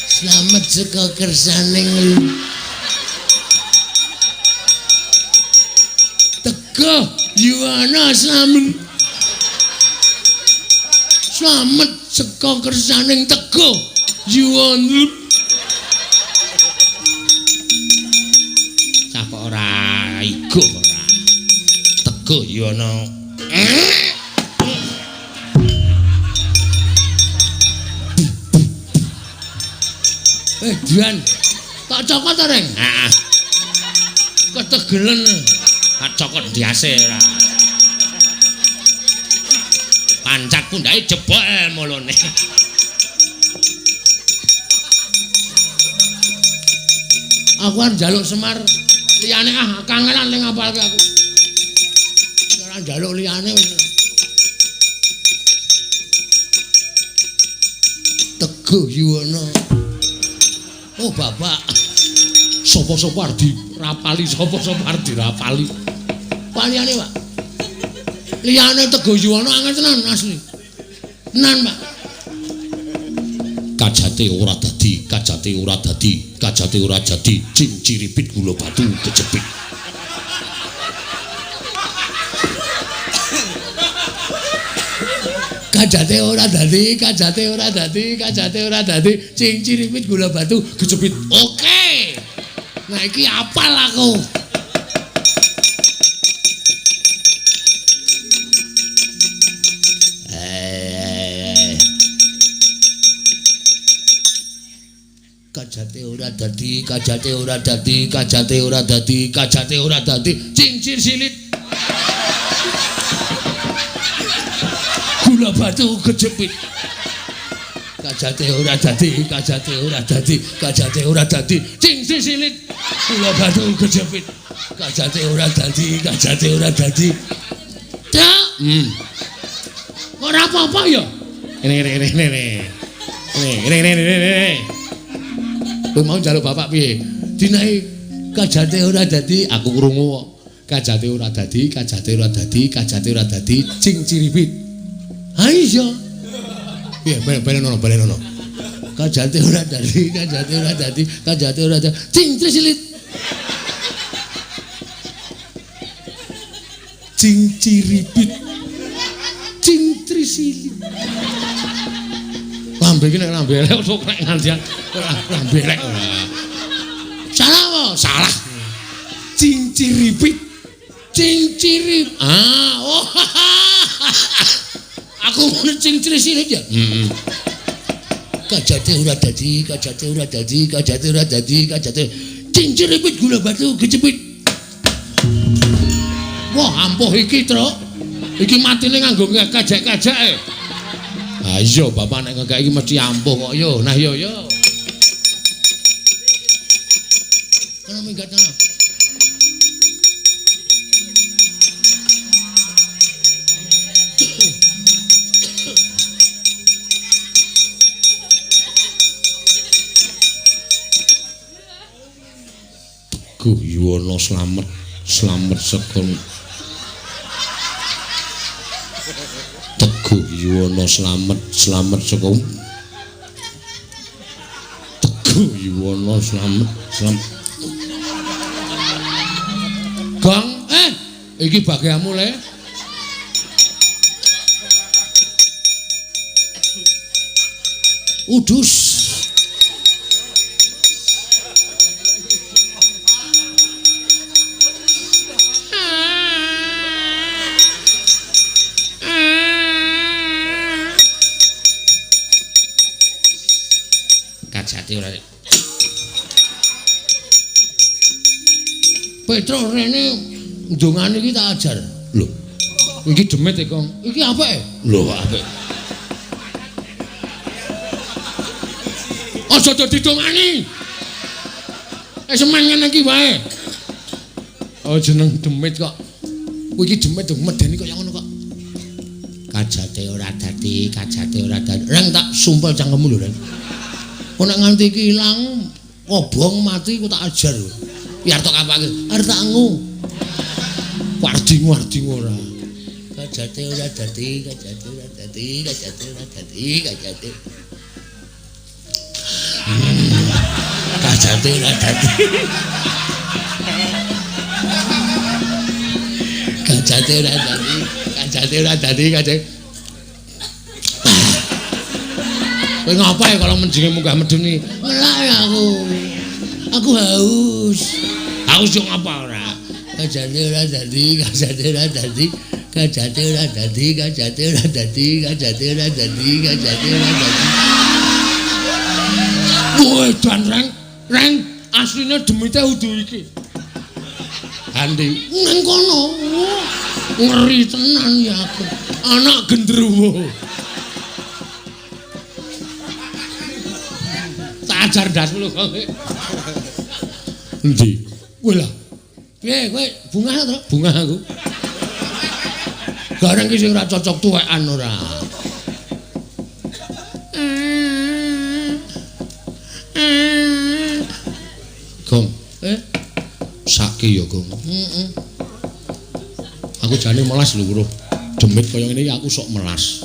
Slamet saka kersaning Teguh Yuwono slamet. Slamet saka kersaning Teguh Yuwono. Cah kok ora iguh ora. Teguh Yuwono. Juan, tak cokot ta, Reng? Heeh. Ketegelen. Tak cokot ndiase ora. Pancat pundhake jebol mulune. Aku arep njaluk Semar liyane ah kangelan ning ngapalke aku. Ora njaluk liyane wis. Teguh Yuwono. Oh bapak, sapa-sapa arep dirapali, sapa-sapa arep dirapali. Pak liyane, Pak. Liyane Teguh Yuwono angel tenan asli. Tenan, Pak. Kajate ora dadi, kajate ora dadi, kajate ora jadi, cing ciripit gula batu kejepit. Kajate ora dadi, kajate ora dadi, kajate ora dadi, cing ciripit gula batu kejepit. Oke. Nah iki apal aku. Kajate ora dadi, kajate ora dadi, kajate ora dadi, kajate ora dadi, cincir silit. Gula batu kejepit. Kajate ora dadi, kajate ora dadi, kajate ora dadi, cincir silit. Gula batu kejepit. Kajate ora dadi, kajate ora dadi. Cak. Ora apa-apa ya. Ngene ngene ngene. Ngene ngene ngene ngene. Kowe mau njaluk bapak piye? Dinae kajate ora dadi, aku krungu kok. Kajate ora dadi, kajate ora dadi, kajate ora dadi, cing ciripit. Ha iya. Piye balen ono, balen ono. Kajate ora dadi, kajate ora dadi, kajate ora dadi, cing ciripit. Cing ciripit. Cing trisilit. Lambe iki nek lambe elek kok nek ngantian lambe elek ora. Salah apa? Salah. Cing ciripit. Cing cirip. Ah, oh. Aku ngono cing trisilit ya. Heeh. Kajate ora dadi, kajate ora dadi, kajate ora dadi, kajate Cinciripit gula batu kecepit. Wah, ampuh iki, Truk. Iki matine nganggo kajak-kajake. Ha iya, bapak nek ngekek iki mesti ampuh kok yo. Nah yo yo. Kono minggat ta. Teguh Yuwana slamet, slamet sekon. Teguh Yuwana slamet, slamet saka. Teguh Yuwana slamet, slamet. Gong, iki bagianmu le. Udus. Kajati ora. Petro rene ndongane iki tak ajar. Lho. Iki demit e, Kong. Iki apik? Lho, apik. Aja dadi dongani. Semen ngene iki wae. Oh, jeneng demit kok. Kuwi iki demit medeni kaya ngono kok. Kajate ora dadi, kajate ora dadi. Reng tak sumpel cangkemmu lho, Reng. Kok nek nganti iki ilang, kobong mati ku tak ajar. Biar tok kapake. Arep tak ngu. Warding-warding ora. Kajate ora dadi, kajate ora dadi, kajate ora dadi, kajate. Kajate ora dadi. Kajate ora dadi, kajate ora dadi, kajate. Kowe ngapa ya kalau menjinge munggah medun iki? Melak aku. Aku haus. Haus yo ngapa ora? Kajate ora dadi, kajate ora dadi, kajate ora dadi, kajate ora dadi, kajate ora dadi, kajate ora dadi. Woi, dan reng, reng asline demite udu iki. Andi nang kono. Ngeri tenan ya aku. Anak gendruwo. Tak ajar ndasmu lho kok. Endi? Kowe lah. Piye kowe bungah to? Bungah aku. Gareng ki sing ora cocok tuwekan ora. Gong. Saki ya, Gong. Heeh. Aku jane melas lho, Bro. Demit kaya ngene iki aku sok melas.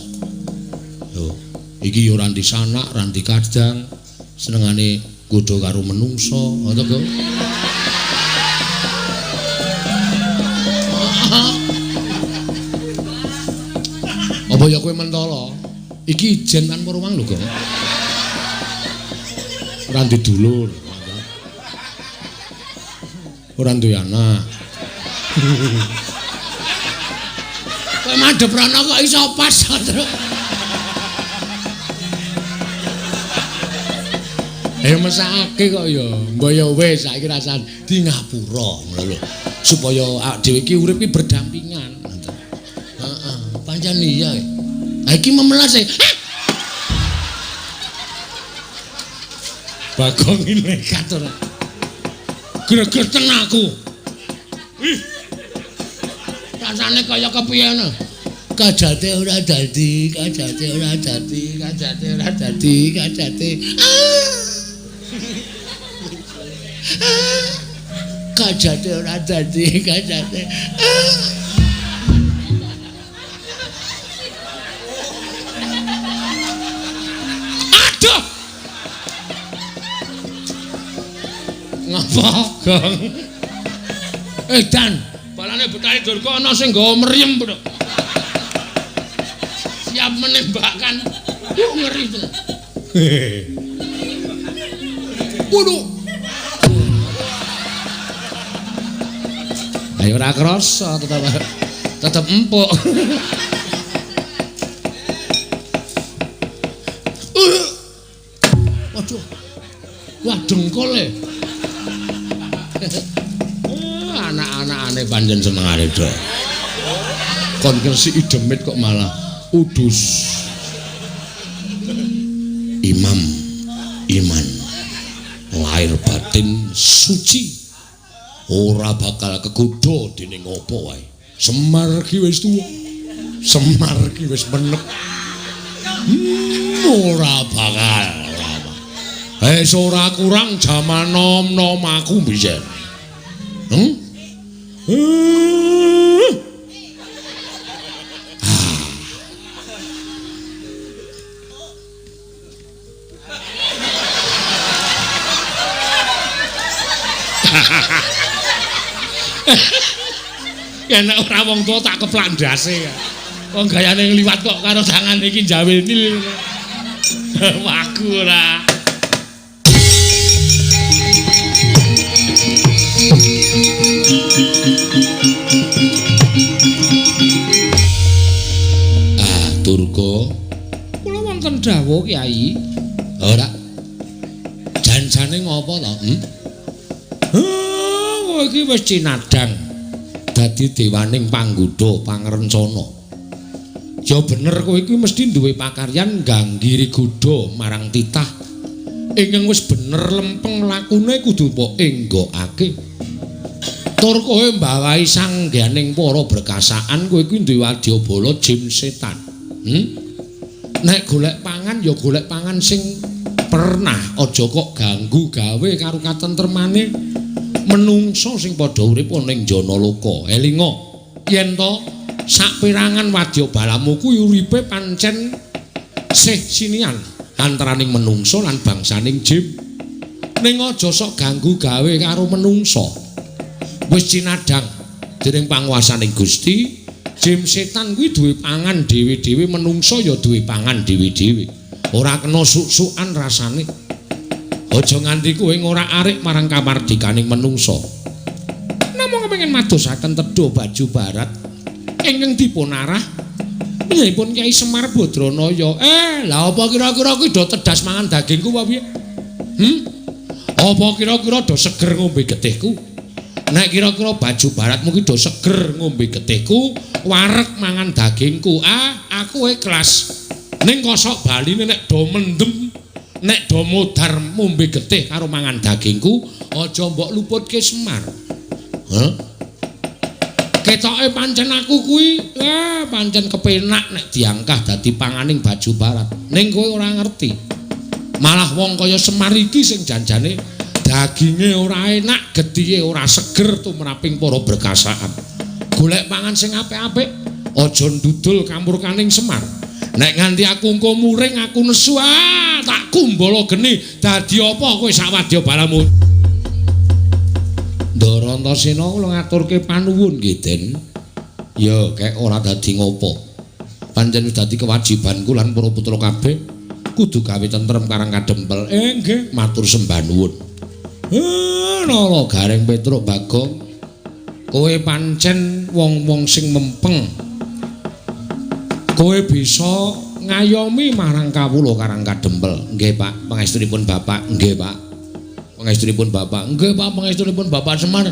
Lho, iki ya ora ndi sanak, ora ndi kadang. Senengane nggodha karo menungsa, ngono to, Gong? Apa ya kowe mentala? Iki ijen tanpa ruang lho, Gong. Ora ndi dulur. Ora duwe anak. Kowe madhep rono kok iso pas, Truk. Mesake kok ya. Mbok ya wis saiki rasane di ngapura ngono lho. Supaya awake dhewe iki urip iki berdampingan. Heeh, pancen iya. Ha iki memelas e. Bagong iki nekat ora. Gregeten aku. Ih. Rasane kaya kepiye ngono? Kajate ora dadi, kajate ora dadi, kajate ora dadi, kajate. Kajate ora dadi, kajate. Aduh. Ngapa, Gong? Dan, balane Betari Durga ana sing nggawa mriyem, Bro. Siap menembakkan. Ngeri tenan. Waduh. Ayo ora krasa, tetep empuk. Waduh. Wah, dengkul e. Anak-anakane pancen senengane do. Kon ngresiki demit kok malah udus. Imam iman lahir batin suci ora bakal kegodha dening apa wae. Semar ki wis tuwa, Semar ki wis menep. Ora bakal. Wis ora kurang jaman nom-nom aku biyen. Ya nek ora wong tuwa tak keplak ndase. Wong gayane ngliwat kok karo tangane iki njawil nil. Waku ora. Ah, Durga. Kula wonten dawuh, Kyai. Ora. Janjane ngopo to? Kowe iki wis cinadhang dadi dewaning panggoda pangrencana. Ya bener kowe iki mesti duwe pakaryan ngganggiri godha marang titah. Ingkang wis bener lempeng lakune kudu mbok enggokake. Tur kowe mbawahi sangganing para berkasaan kowe iki duwe wadyabala jim setan. Nek golek pangan ya golek pangan sing pernah, aja kok ganggu gawe karo katentremane menungso sing padha urip ana ing Janaloka. Elinga yen to saperangan wadyabalamu kuwi uripe pancen sih sinian antaraning menungso lan bangsaning jim. Ning aja sok ganggu gawe karo menungso. Wis cinadhang dening panguwasaning Gusti, jim setan kuwi duwe pangan dhewe-dhewe, menungso ya duwe pangan dhewe-dhewe. Ora kena suk-sukan rasane. Aja nganti kowe ngorak-arik marang kamardikaning menungso. Namung kepengin madosaken tedha baju barat ingkang dipunarah panjenenganipun Kyai Semar Badranaya. Lah apa kira-kira kuwi do tedas mangan dagingku apa piye? Apa kira-kira do seger ngombe getihku? Nek kira-kira baju baratmu ki do seger ngombe getihku, wareg mangan dagingku. Ah, aku ikhlas. Ning kosok baline nek do mendem, nek do modar ngombe getih karo mangan dagingku, aja mbok luputke Semar. Hah? Ketoke pancen aku kuwi, pancen kepenak nek diangkah dadi panganing baju barat. Ning kowe ora ngerti. Malah wong kaya Semar iki sing janjane daginge ora enak, getihe ora seger tumraping para berkasaan. Golek pangan sing apik-apik, aja ndudul kamurkaning Semar. Nek nganti aku engko muring, aku nesu, tak kumbala geni. Dadi apa kowe sak wadyabalamu? Ndara Antasena kula ngaturke panuwun nggih, Den. Ya, kek ora dadi ngopo. Pancen wis dadi kewajibanku lan para putra kabeh kudu gawe tentrem Karang Kadempel. Nggih, matur sembah nuwun. Nala Gareng Petruk Bagong, kowe pancen wong-wong sing mempeng. Kowe bisa ngayomi marang kawula Karang Kadempel. Nggih, Pak, pangestunipun Bapak. Nggih, Pak. Pangestunipun Bapak. Nggih, Pak, pangestunipun Bapak Semar.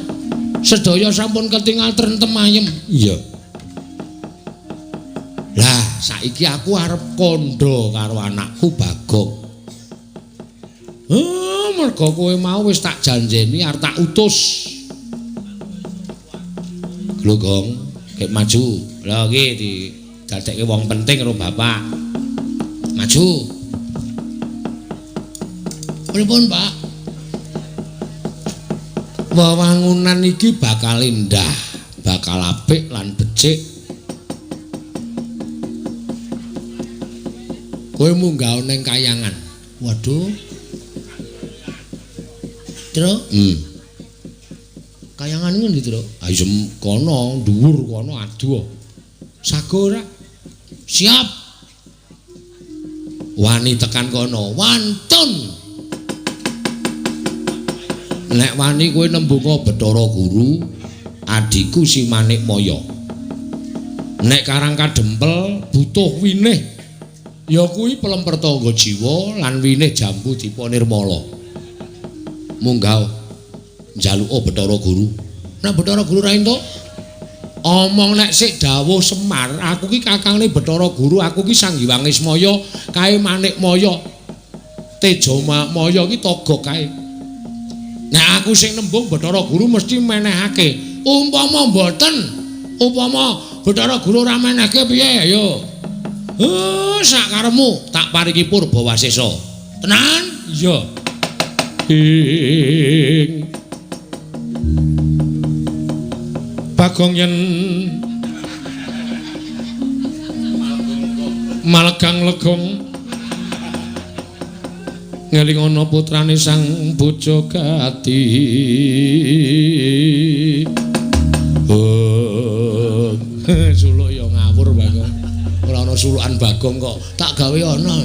Sedaya sampun ketingal trentem ayem. Iya. Lah, saiki aku arep kandha karo anakku Bagong. Mergo kowe mau wis tak janjeni arep tak utus. Lho, Gong, kek maju. Lha iki didadekke wong penting karo bapak. Maju. Pripun, Pak? Wewangunan iki bakal indah, bakal apik lan becik. Kowe munggah ning kayangan. Waduh. Tru? Kayangan ngendi, Tru? Ayo kono, dhuwur kono aduh. Sago ora? Siap. Wani tekan kono, wantun. Nek wani kowe nembunga Bathara Guru, adhiku si Manikmaya. Nek Karang Kadempel butuh winih, ya kuwi pelemper tangga jiwa lan winih jambu Dipa Nirmala. Munggah. Njaluka Bathara Guru. Nek Bathara Guru ra entuk, omong nek sik dawuh Semar, aku ki kakangne Bathara Guru, aku ki Sang Hyang Ismaya, kae Manikmaya. Teja Maya ki togok kae. Nek aku sing nembung Bathara Guru mesti menehake. Umpama mboten, upama Bathara Guru ora menehke piye ayo. Sak karepmu tak paringi purba wasesa. Tenan? Iya. Ing Bagong yen malegang legong ngelingono putrane sang Bojogati. Oh, suluk ya ngawur Bagong. Ora ana sulukan Bagong kok tak gawe ana.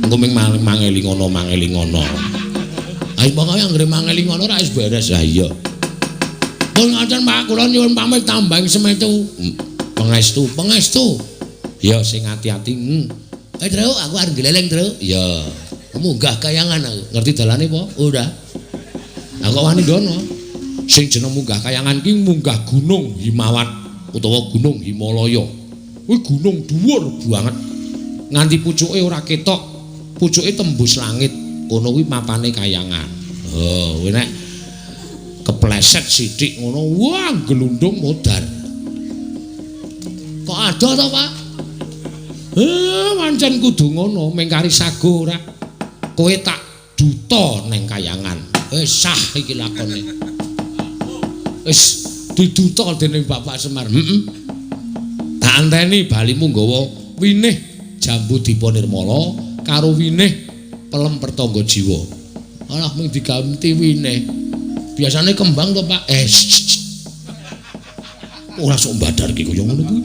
Engko ming mangelingono mangelingono. Ha pokoke anggere mangelingono ora wis beres. Ha iya. Pun ngoten Pak, kula nyuwun pamit tambang semetu. Pangestu, pangestu. Ya sing ati-ati. Tru, aku arep gleleng, Tru. Ya. Munggah kayangan aku. Ngerti dalane apa? Ora. Aku kok wani ndono. Sing jeneng munggah kayangan ki munggah Gunung Himawat utawa Gunung Himalaya. Kuwi gunung dhuwur banget. Nganti pucuke ora ketok, pucuke tembus langit. Kono kuwi mapane kayangan. Oh, kuwi nek kepleset sithik ngono, wah glundung modar. Kok adoh to, Pak? Pancen kudu ngono, mung kari sago ora. Kowe tak duta neng kayangan. Wis sah iki lakone. Wis diduta dening Bapak Semar. Heeh. Tak anteni balimu nggawa winih jambu dipa nirmala karo winih pelem pertangga jiwa. Alah mung diganti winih. Biasane kembang to, Pak. Ora sok mbadar ki kaya ngono kuwi.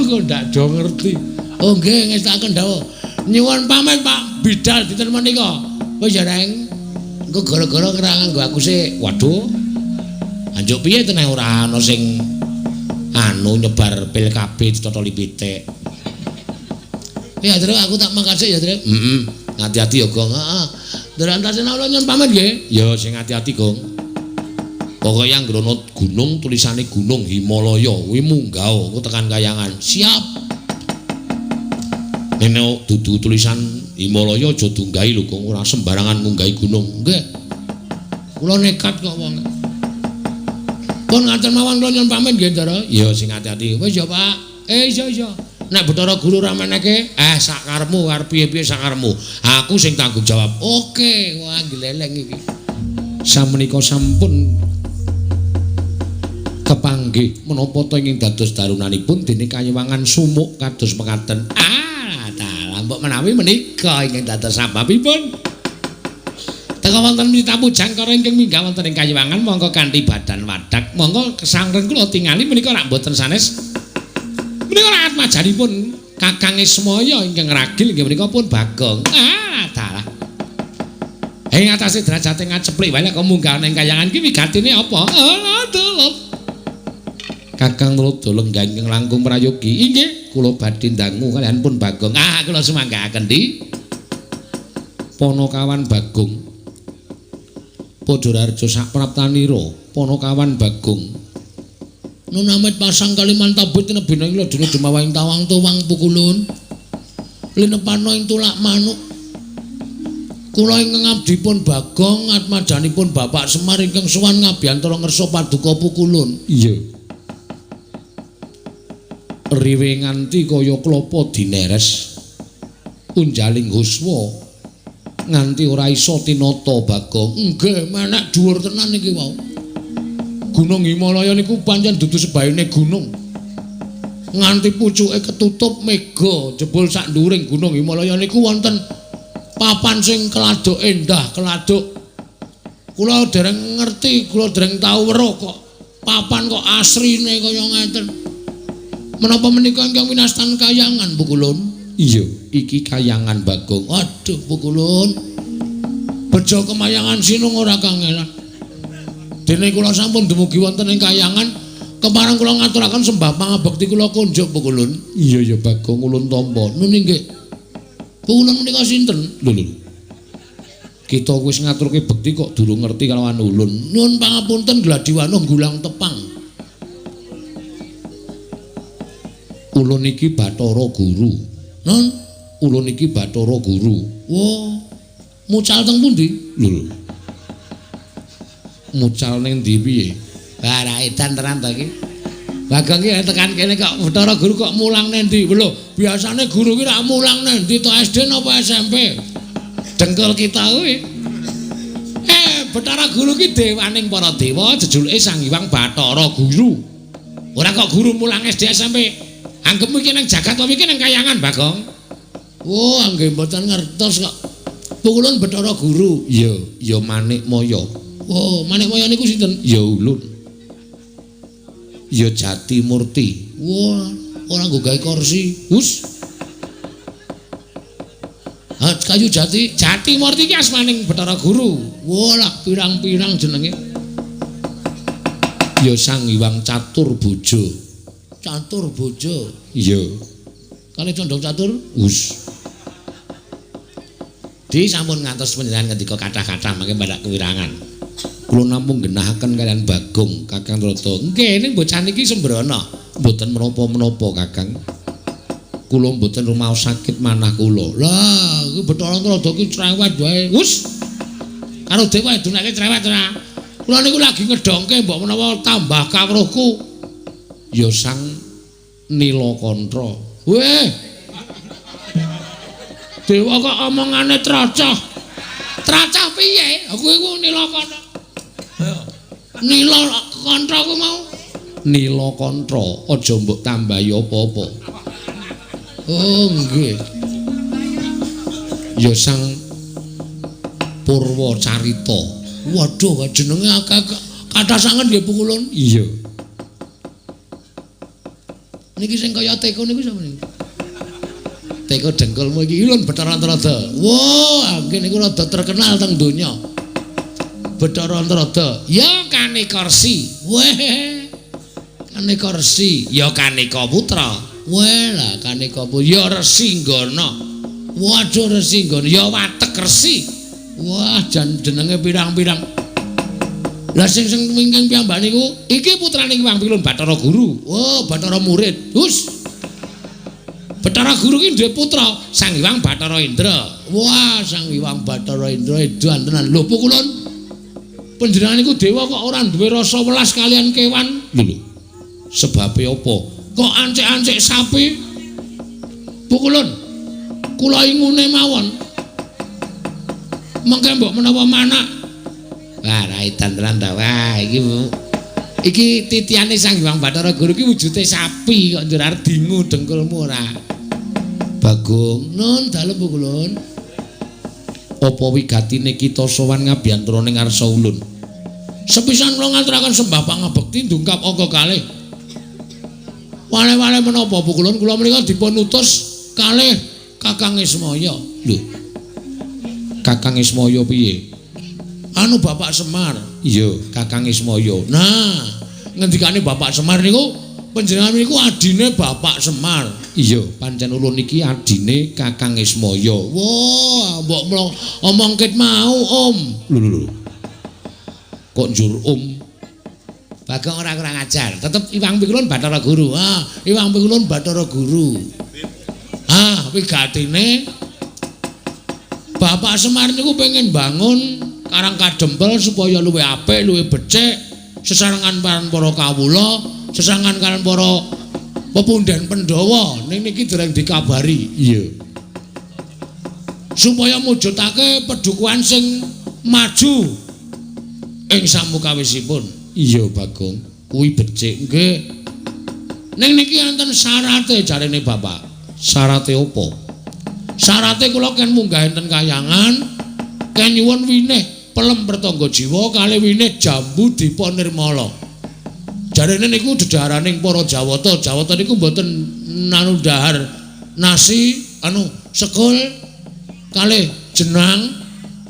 Kok ndak do ngerti. Oh nggih, ngestakaken dawuh. Nyuwun pamit Pak, bidal dinten menika. Wis ya, Reng. Engko gara-gara ora nganggo aku sik. Waduh. Anjuk piye teneh ora ana sing anu nyebar pil KB ditotoli pitik. Ya, Tru, aku tak mangkat sik ya, Tru. Heeh. Ati-ati ya, Gong. Heeh. Ndara antasena kula nyuwun pamit nggih. Ya sing ati-ati, Gong. Pokoke anggere ana gunung tulisane Gunung Himalaya kuwi munggah engko tekan kayangan. Siap. Nek dudu tulisan Himalaya aja dunggahi lho, Gong. Ora sembarangan ngunggahi gunung. Nggih. Kula nekat kok wong. Pun ngaten mawon kula nyuwun pamit nggih, Ndara. Ya sing ati-ati. Wis ya, Pak. Iya iya. Nek Bathara Guru ora menehke, sak karepmu arep piye-piye sak karepmu. Aku sing tanggung jawab. Oke, wah gleleng iki. Samenika sampun kepanggih menapa ta ing dados darunanipun dene kayiwangan sumuk kados mekaten. Ah, dalah mbok menawi menika ingkang dados sababipun. Teka wonten mitapu jangkara ingkang minggah wonten ing kayiwangan mongko kanthi badan wadak. Monggo kesangren kula tingali menika rak mboten sanes. Menika atmajanipun Kakang Ismaya ingkang ragil inggih menika pun Bagong. Ah, dalah. Ing atase derajate ngaceplik wae kok munggah ning kayangan ki wigatine apa? Ah, dalah. Kakang Tuladha lenggah ingkang langkung prayogi. Inggih, kula badhe ndangu kaliyan pun Bagong. Ah, kula sumanggaaken di Ponokawan Bagong. Padha sak praptanira Ponokawan Bagong. Nunamit pasang Kalimantan tinebina ing ladana dumawahing tawang tuwang pukulun. Linepana ing tulak manuk. Kula ingkang abdipun Bagong atmajanipun Bapak Semar ingkang sowan ngabiyantara ngersa paduka pukulun. Iya. Riwe nganti kaya klapa dineres. Unjaling huswa nganti ora iso tinata Bagong. Nggih, menek dhuwur tenan iki wau. Gunung Himalaya niku pancen dudu sebaene gunung. Nganti pucuke ketutup mega, jebul sak nduwuring Gunung Himalaya niku wonten papan sing keladuk endah, keladuk. Kula dereng ngerti, kula dereng tau weruh kok papan kok asrine kaya ngeten. Menapa menika ingkang winastan kayangan, Pukulun? Iya, iki kayangan Bagong. Waduh, Pukulun. Bejo kemayangan sinung ora kangelan. Dene kula sampun dumugi wonten ing kayangan, kepareng kula ngaturaken sembah pangabekti kula kunjuk, Pukulun. Iya ya Bagong, ulun tampa. Nun inggih. Pukulun menika sinten? Lho lho. Kita wis ngaturke bekti kok durung ngerti kalawan ulun. Nyuwun pangapunten Gladiwano nggulang tepang. Ulun iki Bathara Guru. Nun, ulun iki Bathara Guru. Wah, mucal teng pundi? Lho. Mucal ning ndi piye? Wah, ra edan tenan ta iki. Bagong iki tekan kene kok Bathara Guru kok mulang nang ndi? Lho, biasane guru ki ra mulang nang ndi to, SD napa SMP? Dengkul kita kuwi. Bathara Guru ki dewaning para dewa, jejulike Sang Hyang Bathara Guru. Ora kok guru mulang SD SMP. Anggepmu iki nang jagat apa iki nang kayangan, Bagong? Oh, nggih mboten ngertos kok. Pukulun Bathara Guru. Iya, ya Manikmaya. Oh, Manikmaya niku sinten? Ya ulun. Ya Jati Murti. Wah, ora nggo gawe kursi. Hus. Ha, kayu jati, Jati Murti iki asmaning Bathara Guru. Wah, lah pirang-pirang jenenge. Ya Sang Hyang Catur Bojo. Catur Bojo. Iya. Kali condong catur. Hus. Di sampun ngantos panjenengan ngendika kathah-kathah mangke mbadhak kewirangan. Kula namung genahaken kalian Bagong, Kakang Trada. Nggih, ning bocah niki sembrono. Mboten menapa-menapa, Kakang. Kula mboten rumaos sakit manah kula. Lah, iki Bathara Trada ki cerewet wae. Hus. Karo dewa dunake cerewet ora. Kula niku lagi ngedongke mbok menawa tambah kawruhku. Ya Sang Nilakantha. Weh. Dewa kok omongane tracah. Tracah piye? Aku iku Nilakantha. Nilakantha ku mau. Nilakantha, aja mbok tambahi apa-apa. Oh, nggih. Ya Sang Purwacarita. Waduh, jenenge akeh kathah sanget nggih pukulun. Iya. Niki sing kaya teko niku sapa niku? Teko dengkulmu iki ulun Bathara Trada. Wah, nggih niku rada terkenal teng donya. Bathara Trada. Ya Kaneka Resi. Weh. Kaneka Resi, ya Kaneka Putra. Weh lah Kaneka Putra, ya Resi Nggana. Waduh Resi Nggana, ya Watek Resi. Wah, jan jenenge pirang-pirang. Lah sing sing wingking piyambak niku iki putrane Hyang Pilun Bathara Guru. Oh, Bathara murid. Hus. Bathara Guru ki duwe putra Sang Hyang Bathara Indra. Wah, Sang Hyang Bathara Indra edan tenan. Lho pukulun. Panjenengan niku dewa kok ora duwe rasa welas kalian kewan? Lho lho. Sebabe apa? Kok ancik-ancik sapi? Pukulun. Kula ingune mawon. Mengke mbok menawa manak. Wah, ra edan tenan ta. Wah, iki iki titiane Sang Hyang Bathara Guru iki wujude sapi kok njur arep dingu dengkulmu ora. Bagong, nun dalem pukulun. Apa wigatine kita sowan ngabiyantara ning ngarsa ulun? Sepisan kula ngaturaken sembah pangabekti ndungkap angka kalih. Wale-wale menapa pukulun kula menika dipun utus kalih Kakang Ismaya. Lho. Kakang Ismaya piye? Anu Bapak Semar. Iya, Kakang Ismaya. Nah, ngendikane Bapak Semar niku panjenengan niku adine Bapak Semar. Iya, pancen ulun iki adine Kakang Ismaya. Wah, mbok omong ket mau, Om. Lho lho lho. Kok njur Om? Bagong ora kurang ajar. Tetep Iwang Pikulun Bathara Guru. Ah, Iwang Pikulun Bathara Guru. Ah, wigatine Bapak Semar niku pengen bangun Karang Kadempel supaya luwih apik, luwih becik, sesarengan para kawula, sesarengan kalian para pepunden Pandhawa. Ning niki dereng dikabari. Iya. Supaya mujudake pedukuhan sing maju ing samukawisipun. Iya, Bagong. Kuwi becik nggih. Ning niki enten syarate jarene Bapak. Syarate apa? Syarate kula ken munggah enten kayangan, ken nyuwun winih pelem pertangga jiwa kalih winih jambu dipa nirmala. Jarene niku dedhaharaning para Jawata. Jawata niku mboten nanu dhahar nasi anu sekul kalih jenang,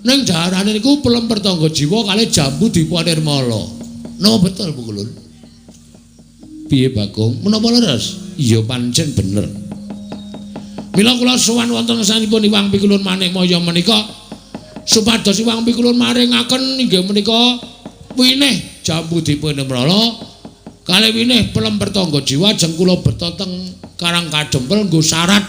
ning dhaharane niku pelem pertangga jiwa kalih jambu dipa nirmala. Napa betul Bu Kulun? Piye Bagong? Menapa leres? Iya pancen bener. Mila kula sowan wonten ngersanipun Iwang Pikulun Manikmaya menika Supados Iwang Pikulun maringaken inggih menika winih jambu dipun nirmala kalih winih pelem pertangga jiwa ajeng kula beta teng Karang Kadempel nggo syarat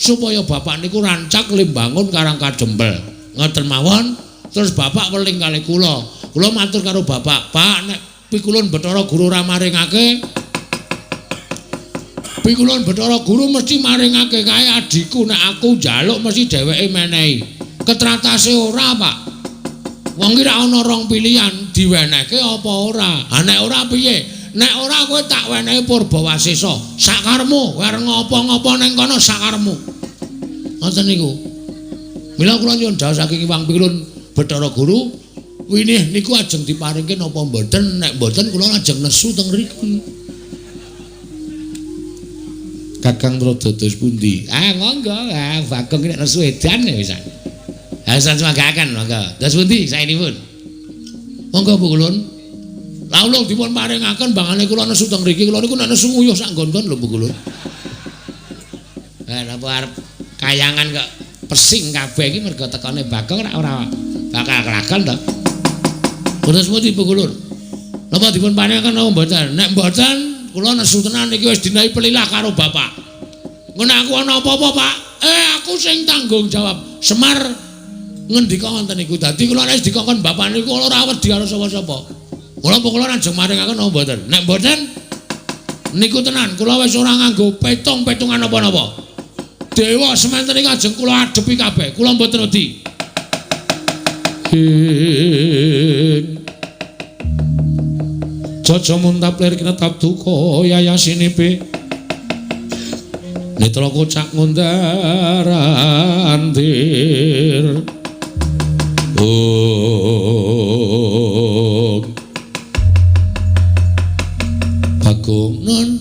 supaya bapak niku rancak limbangun Karang Kadempel. Ngoten mawon terus bapak weling kalih kula. Kula matur karo bapak, "Pak, nek Pikulun Bathara Guru ora maringake, Pikulun Bathara Guru mesti maringake kae adhiku, nek aku njaluk mesti dheweke menehi." Ketratase ora, Pak. Wong ki ra ana rong pilihan, diwenehke apa ora. Ha nek ora piye? Nek ora kowe tak wenehi Purbawasesa, sakarmu, kowe arep ngopo-ngopo ning kono sakarmu. Ngoten niku. Mila kula nyuwun dhawuh saking Iwang Pikulun Bathara Guru, winih niku ajeng diparingke napa mboten? Nek mboten kula ajeng nesu teng mriki. Kakang Trada dos pundi? Ah monggo, ah Bagong nek nesu edan wisan. Hasan sumanggaken monggo. Dos pundi saenipun? Monggo Bu Kulun. Lah ulung dipun paringaken bangane kula nesu teng mriki, kula niku nek nesu nguyuh sak nggon-nggon lho Bu Kulun. Lah napa arep kayangan kok pesing kabeh iki mergo tekane Bagong ora bakal kelakon to. Terus pundi Bu Kulun? Napa dipun paringaken napa mboten? Nek mboten kula nesu tenan iki wis dinahi pelilah karo bapak. Ngono aku ana apa-apa, Pak? Aku sing tanggung jawab. Semar ngendika ngoten niku. Dadi kula nek dikongkon bapak niku kula ora wedi karo sapa-sapa. Kula kula ajeng maringaken napa mboten? Nek mboten niku tenan kula wis ora nganggo petung-petungan napa-napa. Dewa semanten iki ajeng kula adepi kabeh. Kula mboten wedi. Jaja muntap lir kinetap duka yayasinipe netra kocak ngundar andir. Oh Bagong nun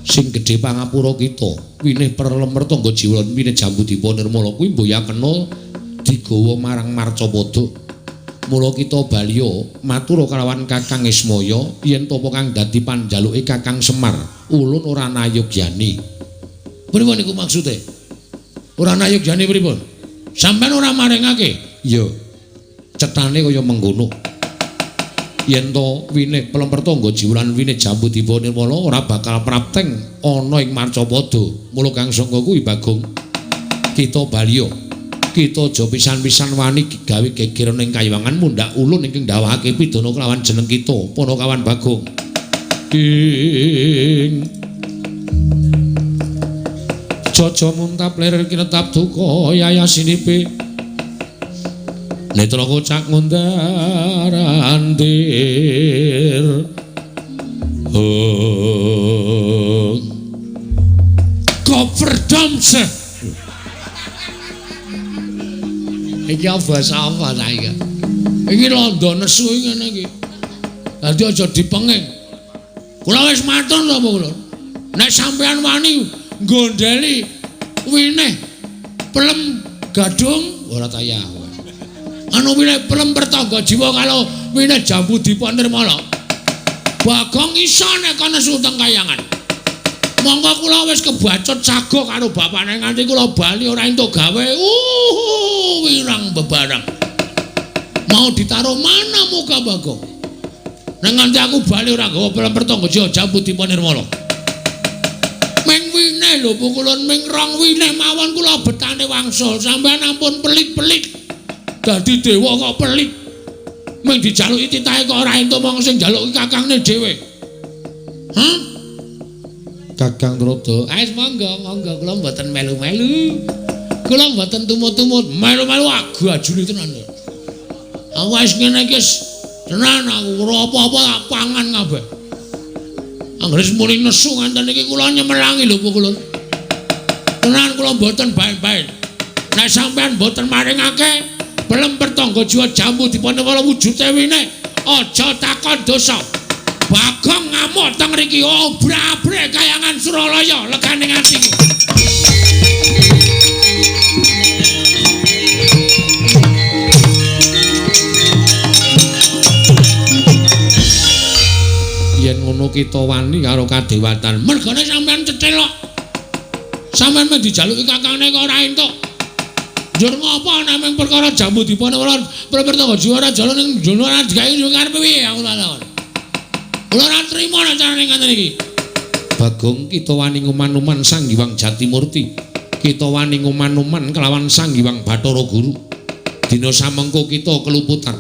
sing gedhe pangapura kita winih perlem mertangga jiwa winih jambu dipa nirmala kuwi mboya kena digawa marang Marcapada. Mula kita baliya matur kalawan Kakang Ismaya yen tapa kang dadi panjaluke Kakang Semar ulun ora nayogyani. Pripun niku maksude? Ora nayogyani pripun? Sampeyan ora maringake? Iya. Cetane kaya mengkono. Yen to winih pelem pertangga jiwa lan winih jambu dipa nirmala ora bakal prapteng ana ing Marcapada. Mula kang sangka kuwi Bagong kita baliya kita aja pisan-pisan wani gawe geger ning kayiwangan mundhak ulun ingkang ndawahake pidana kelawan jeneng kita Panakawan Bagong. Ing Jaja muntap lir kinetap duka yayasinipe netra kocak ngundar andir. Oh Goverdamse. Iki basa apa ta iki? Iki londo nesu ngene iki. Dadi aja dipenging. Kula wis matur lho apa kula. Nek sampeyan wani nggondheli winih pelem gadung ora tayah. Anu winih pelem pertangga jiwa kalau winih jambu dipa nirmala. Bagong iso nek ana nesu teng kayangan. Monggo kula wis kebacut sago karo bapakne nganti kula bali ora entuk gawe. Wirang bebarang. Mau ditaruh mana muka Bagong? Nek nganti aku bali ora nggawa pelem pertangga jiwa jambu dipa nirmala. Ming winih lho pukulun ming rong winih mawon kula betane wangsul. Sampeyan ampun pelit-pelit. Dadi dewa kok pelit. Ming dijaluki titahe kok ora entuk mong sing njaluki kakangne dhewe. Hah? Kakang Trada, wis monggo monggo kula mboten melu-melu. Kula mboten tumut-tumut, melu-melu agajune tenan. Aku wis ngene iki tenan aku ora apa-apa tak pangan kabeh. Anggere muni nesu nganten iki kula nyemelangi lho pukulun. Tenan kula mboten baen-baen. Nek sampean mboten maringake pelem pertangga jiwa jambu dipun wala wujude winih, aja takon dosa. Bagong ngamuk teng mriki obrak-abrik kayangan Suralaya legane atiku. Yen ngono kita wani karo kadewatan. Mergane sampean cethelok. Sampean mung dijaluki kakangne kok ora entuk. Njur ngopo namung perkara Jambudipa ora Prapertangga Jiwa ora jalan ning jono ora digawe yo karepe piye aku ora takon. Kula ora trima nek carane ngaten iki. Bagong kita wani nguman-uman Sang Hyang Jatimurti. Kita wani nguman-uman kelawan Sang Hyang Bathara Guru. Dina samengko kita keluputan.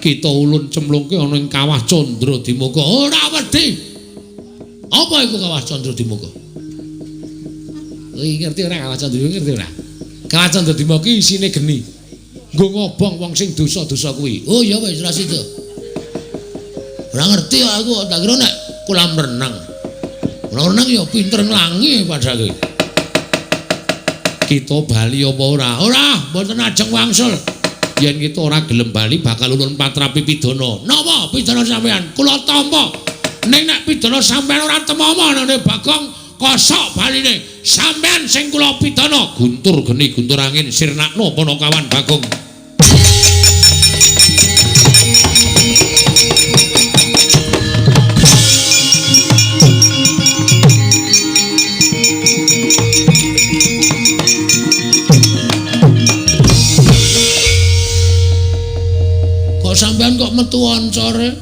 Kita ulun cemlungke ana ing Kawah Candra Dimuka. Ora wedi. Apa iku Kawah Candra Dimuka? Kuwi ngerti ora Kawah Candra ngerti ora? Kawah Candra Dimuka ki isine geni. Nggo ngobong wong sing dosa-dosa kuwi. Oh ya wis ora sida. Ora ngerti aku, tak kira nek kolam renang. Ora renang ya pinter nglangi padake. Kita bali apa ora? Ora, mboten ajeng wangsul. Yen kita ora gelem bali bakal ulun patrapi pidana. Napa pidana sampean? Kula tampa. Ning nek pidana sampean ora temama nang Bagong kosok baline. Sampean sing kula pidana. Guntur geni guntur angin sirnakno Panakawan Bagong. Kok sampean kok metu oncore?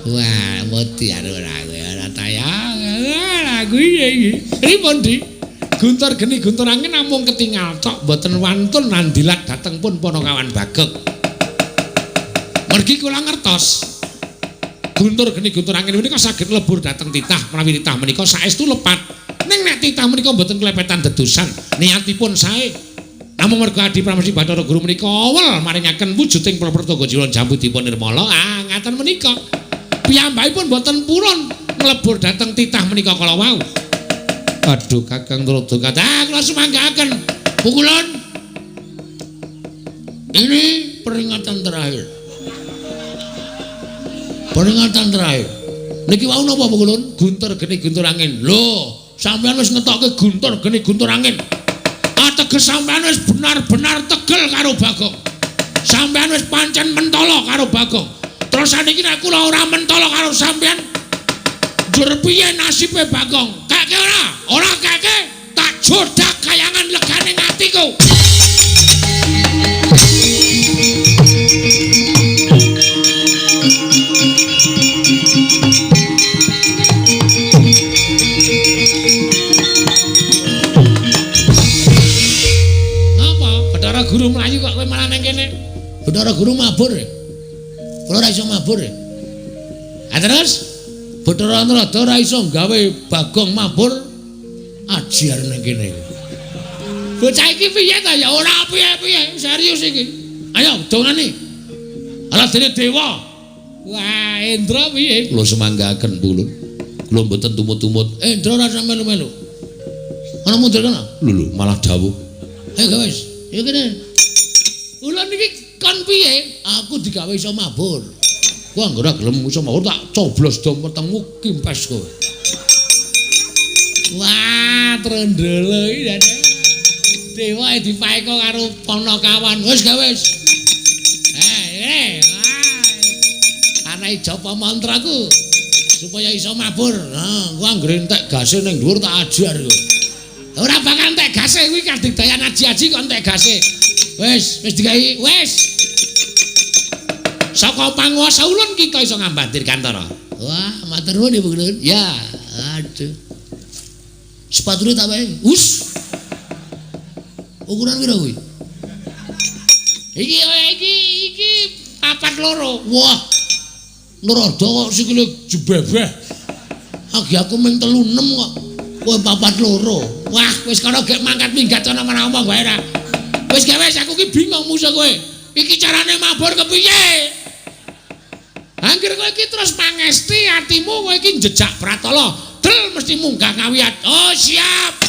Wah, wedi ora ora tayang. Lah kuwi iki. Pripun, Dik? Guntur geni guntur angin namung ketingal tok mboten wantun nandilat dhateng pun Panakawan Bagong. Mergi kula ngertos. Guntur geni guntur angin menika saged lebur dhateng titah menawi titah menika saestu lepat. Ning nek titah menika mboten klepetan dedusan, niatipun sae. Namung merga Adi Pramesti Bathara Guru menika awel maringaken wujuding Prapertangga Jiwa Jambudipa Nirmala. Ah, ngaten menika. Piyambakipun mboten purun nglebur dhateng titah menika kala wau. Aduh Kakang Tuladha kathah kula sumanggaaken. Pukulun. Ini peringatan terakhir. Peringatan terakhir. Niki wau napa Pukulun? Guntur geni guntur angin. Lho, sampean wis ngetokke guntur geni guntur angin. Ateges sampean wis benar-benar tegel karo Bagong. Sampean wis pancen mentolo karo Bagong. Terus saniki nek kula ora mentolo karo sampean, njur piye nasibe Bagong? Keke ora? Ora keke, tak jodak kayangan legane atiku. Napa? Bathara Guru mlayu kok kowe malah nang kene? Bathara Guru mabur. Kula ora iso mabur. Ha terus Bathara Narada ora iso gawe Bagong mabur ajiar nang kene. Bocah iki piye ta ya ora piye-piye, serius iki. Ayo dongane. Ala dene dewa. Wah, Indra piye? Kula sumanggaaken pulun. Kula mboten tumut-tumut. Indra ora sampe melu-melu. Ana mundur kana? Lho lho, malah dawuh. Ayo wis, ya kene. Ulun iki kon piye? Aku digawe iso mabur. Ku anggere gelem iso mabur tak coblos dom wetengmu kimpes kowe. Wah, trendele iki jane. Dewa dipaeka karo Panakawan. Wis gawe wis. Wah. Ana japa mantraku supaya iso mabur. Nah, ku anggere entek gase ning dhuwur tak ajar kowe. Ora bakal entek gase kuwi kadigdayan aji-aji kok entek gase. Wis, wis digawe, wis. Saka panguwasa ulun kita iso ngambat Dirgantara. Wah, matur nuwun ya, Bu Ulun. Ya, aduh. Sepatune tak wae. Us. Ukuran pira kuwi? Iki iki iki 42. Wah. Narada kok sikile jebebeh. Agi aku mung 36 kok. Kowe 42. Wah, wis kono gek mangkat minggat ana omong wae ra. Wis gawe aku ki bingung musuh kowe. Iki carane mabur kepiye? Angger kowe iki terus pangesti atimu kowe iki njejak pratala. Del mesti munggah ngawiyat. Oh, siap.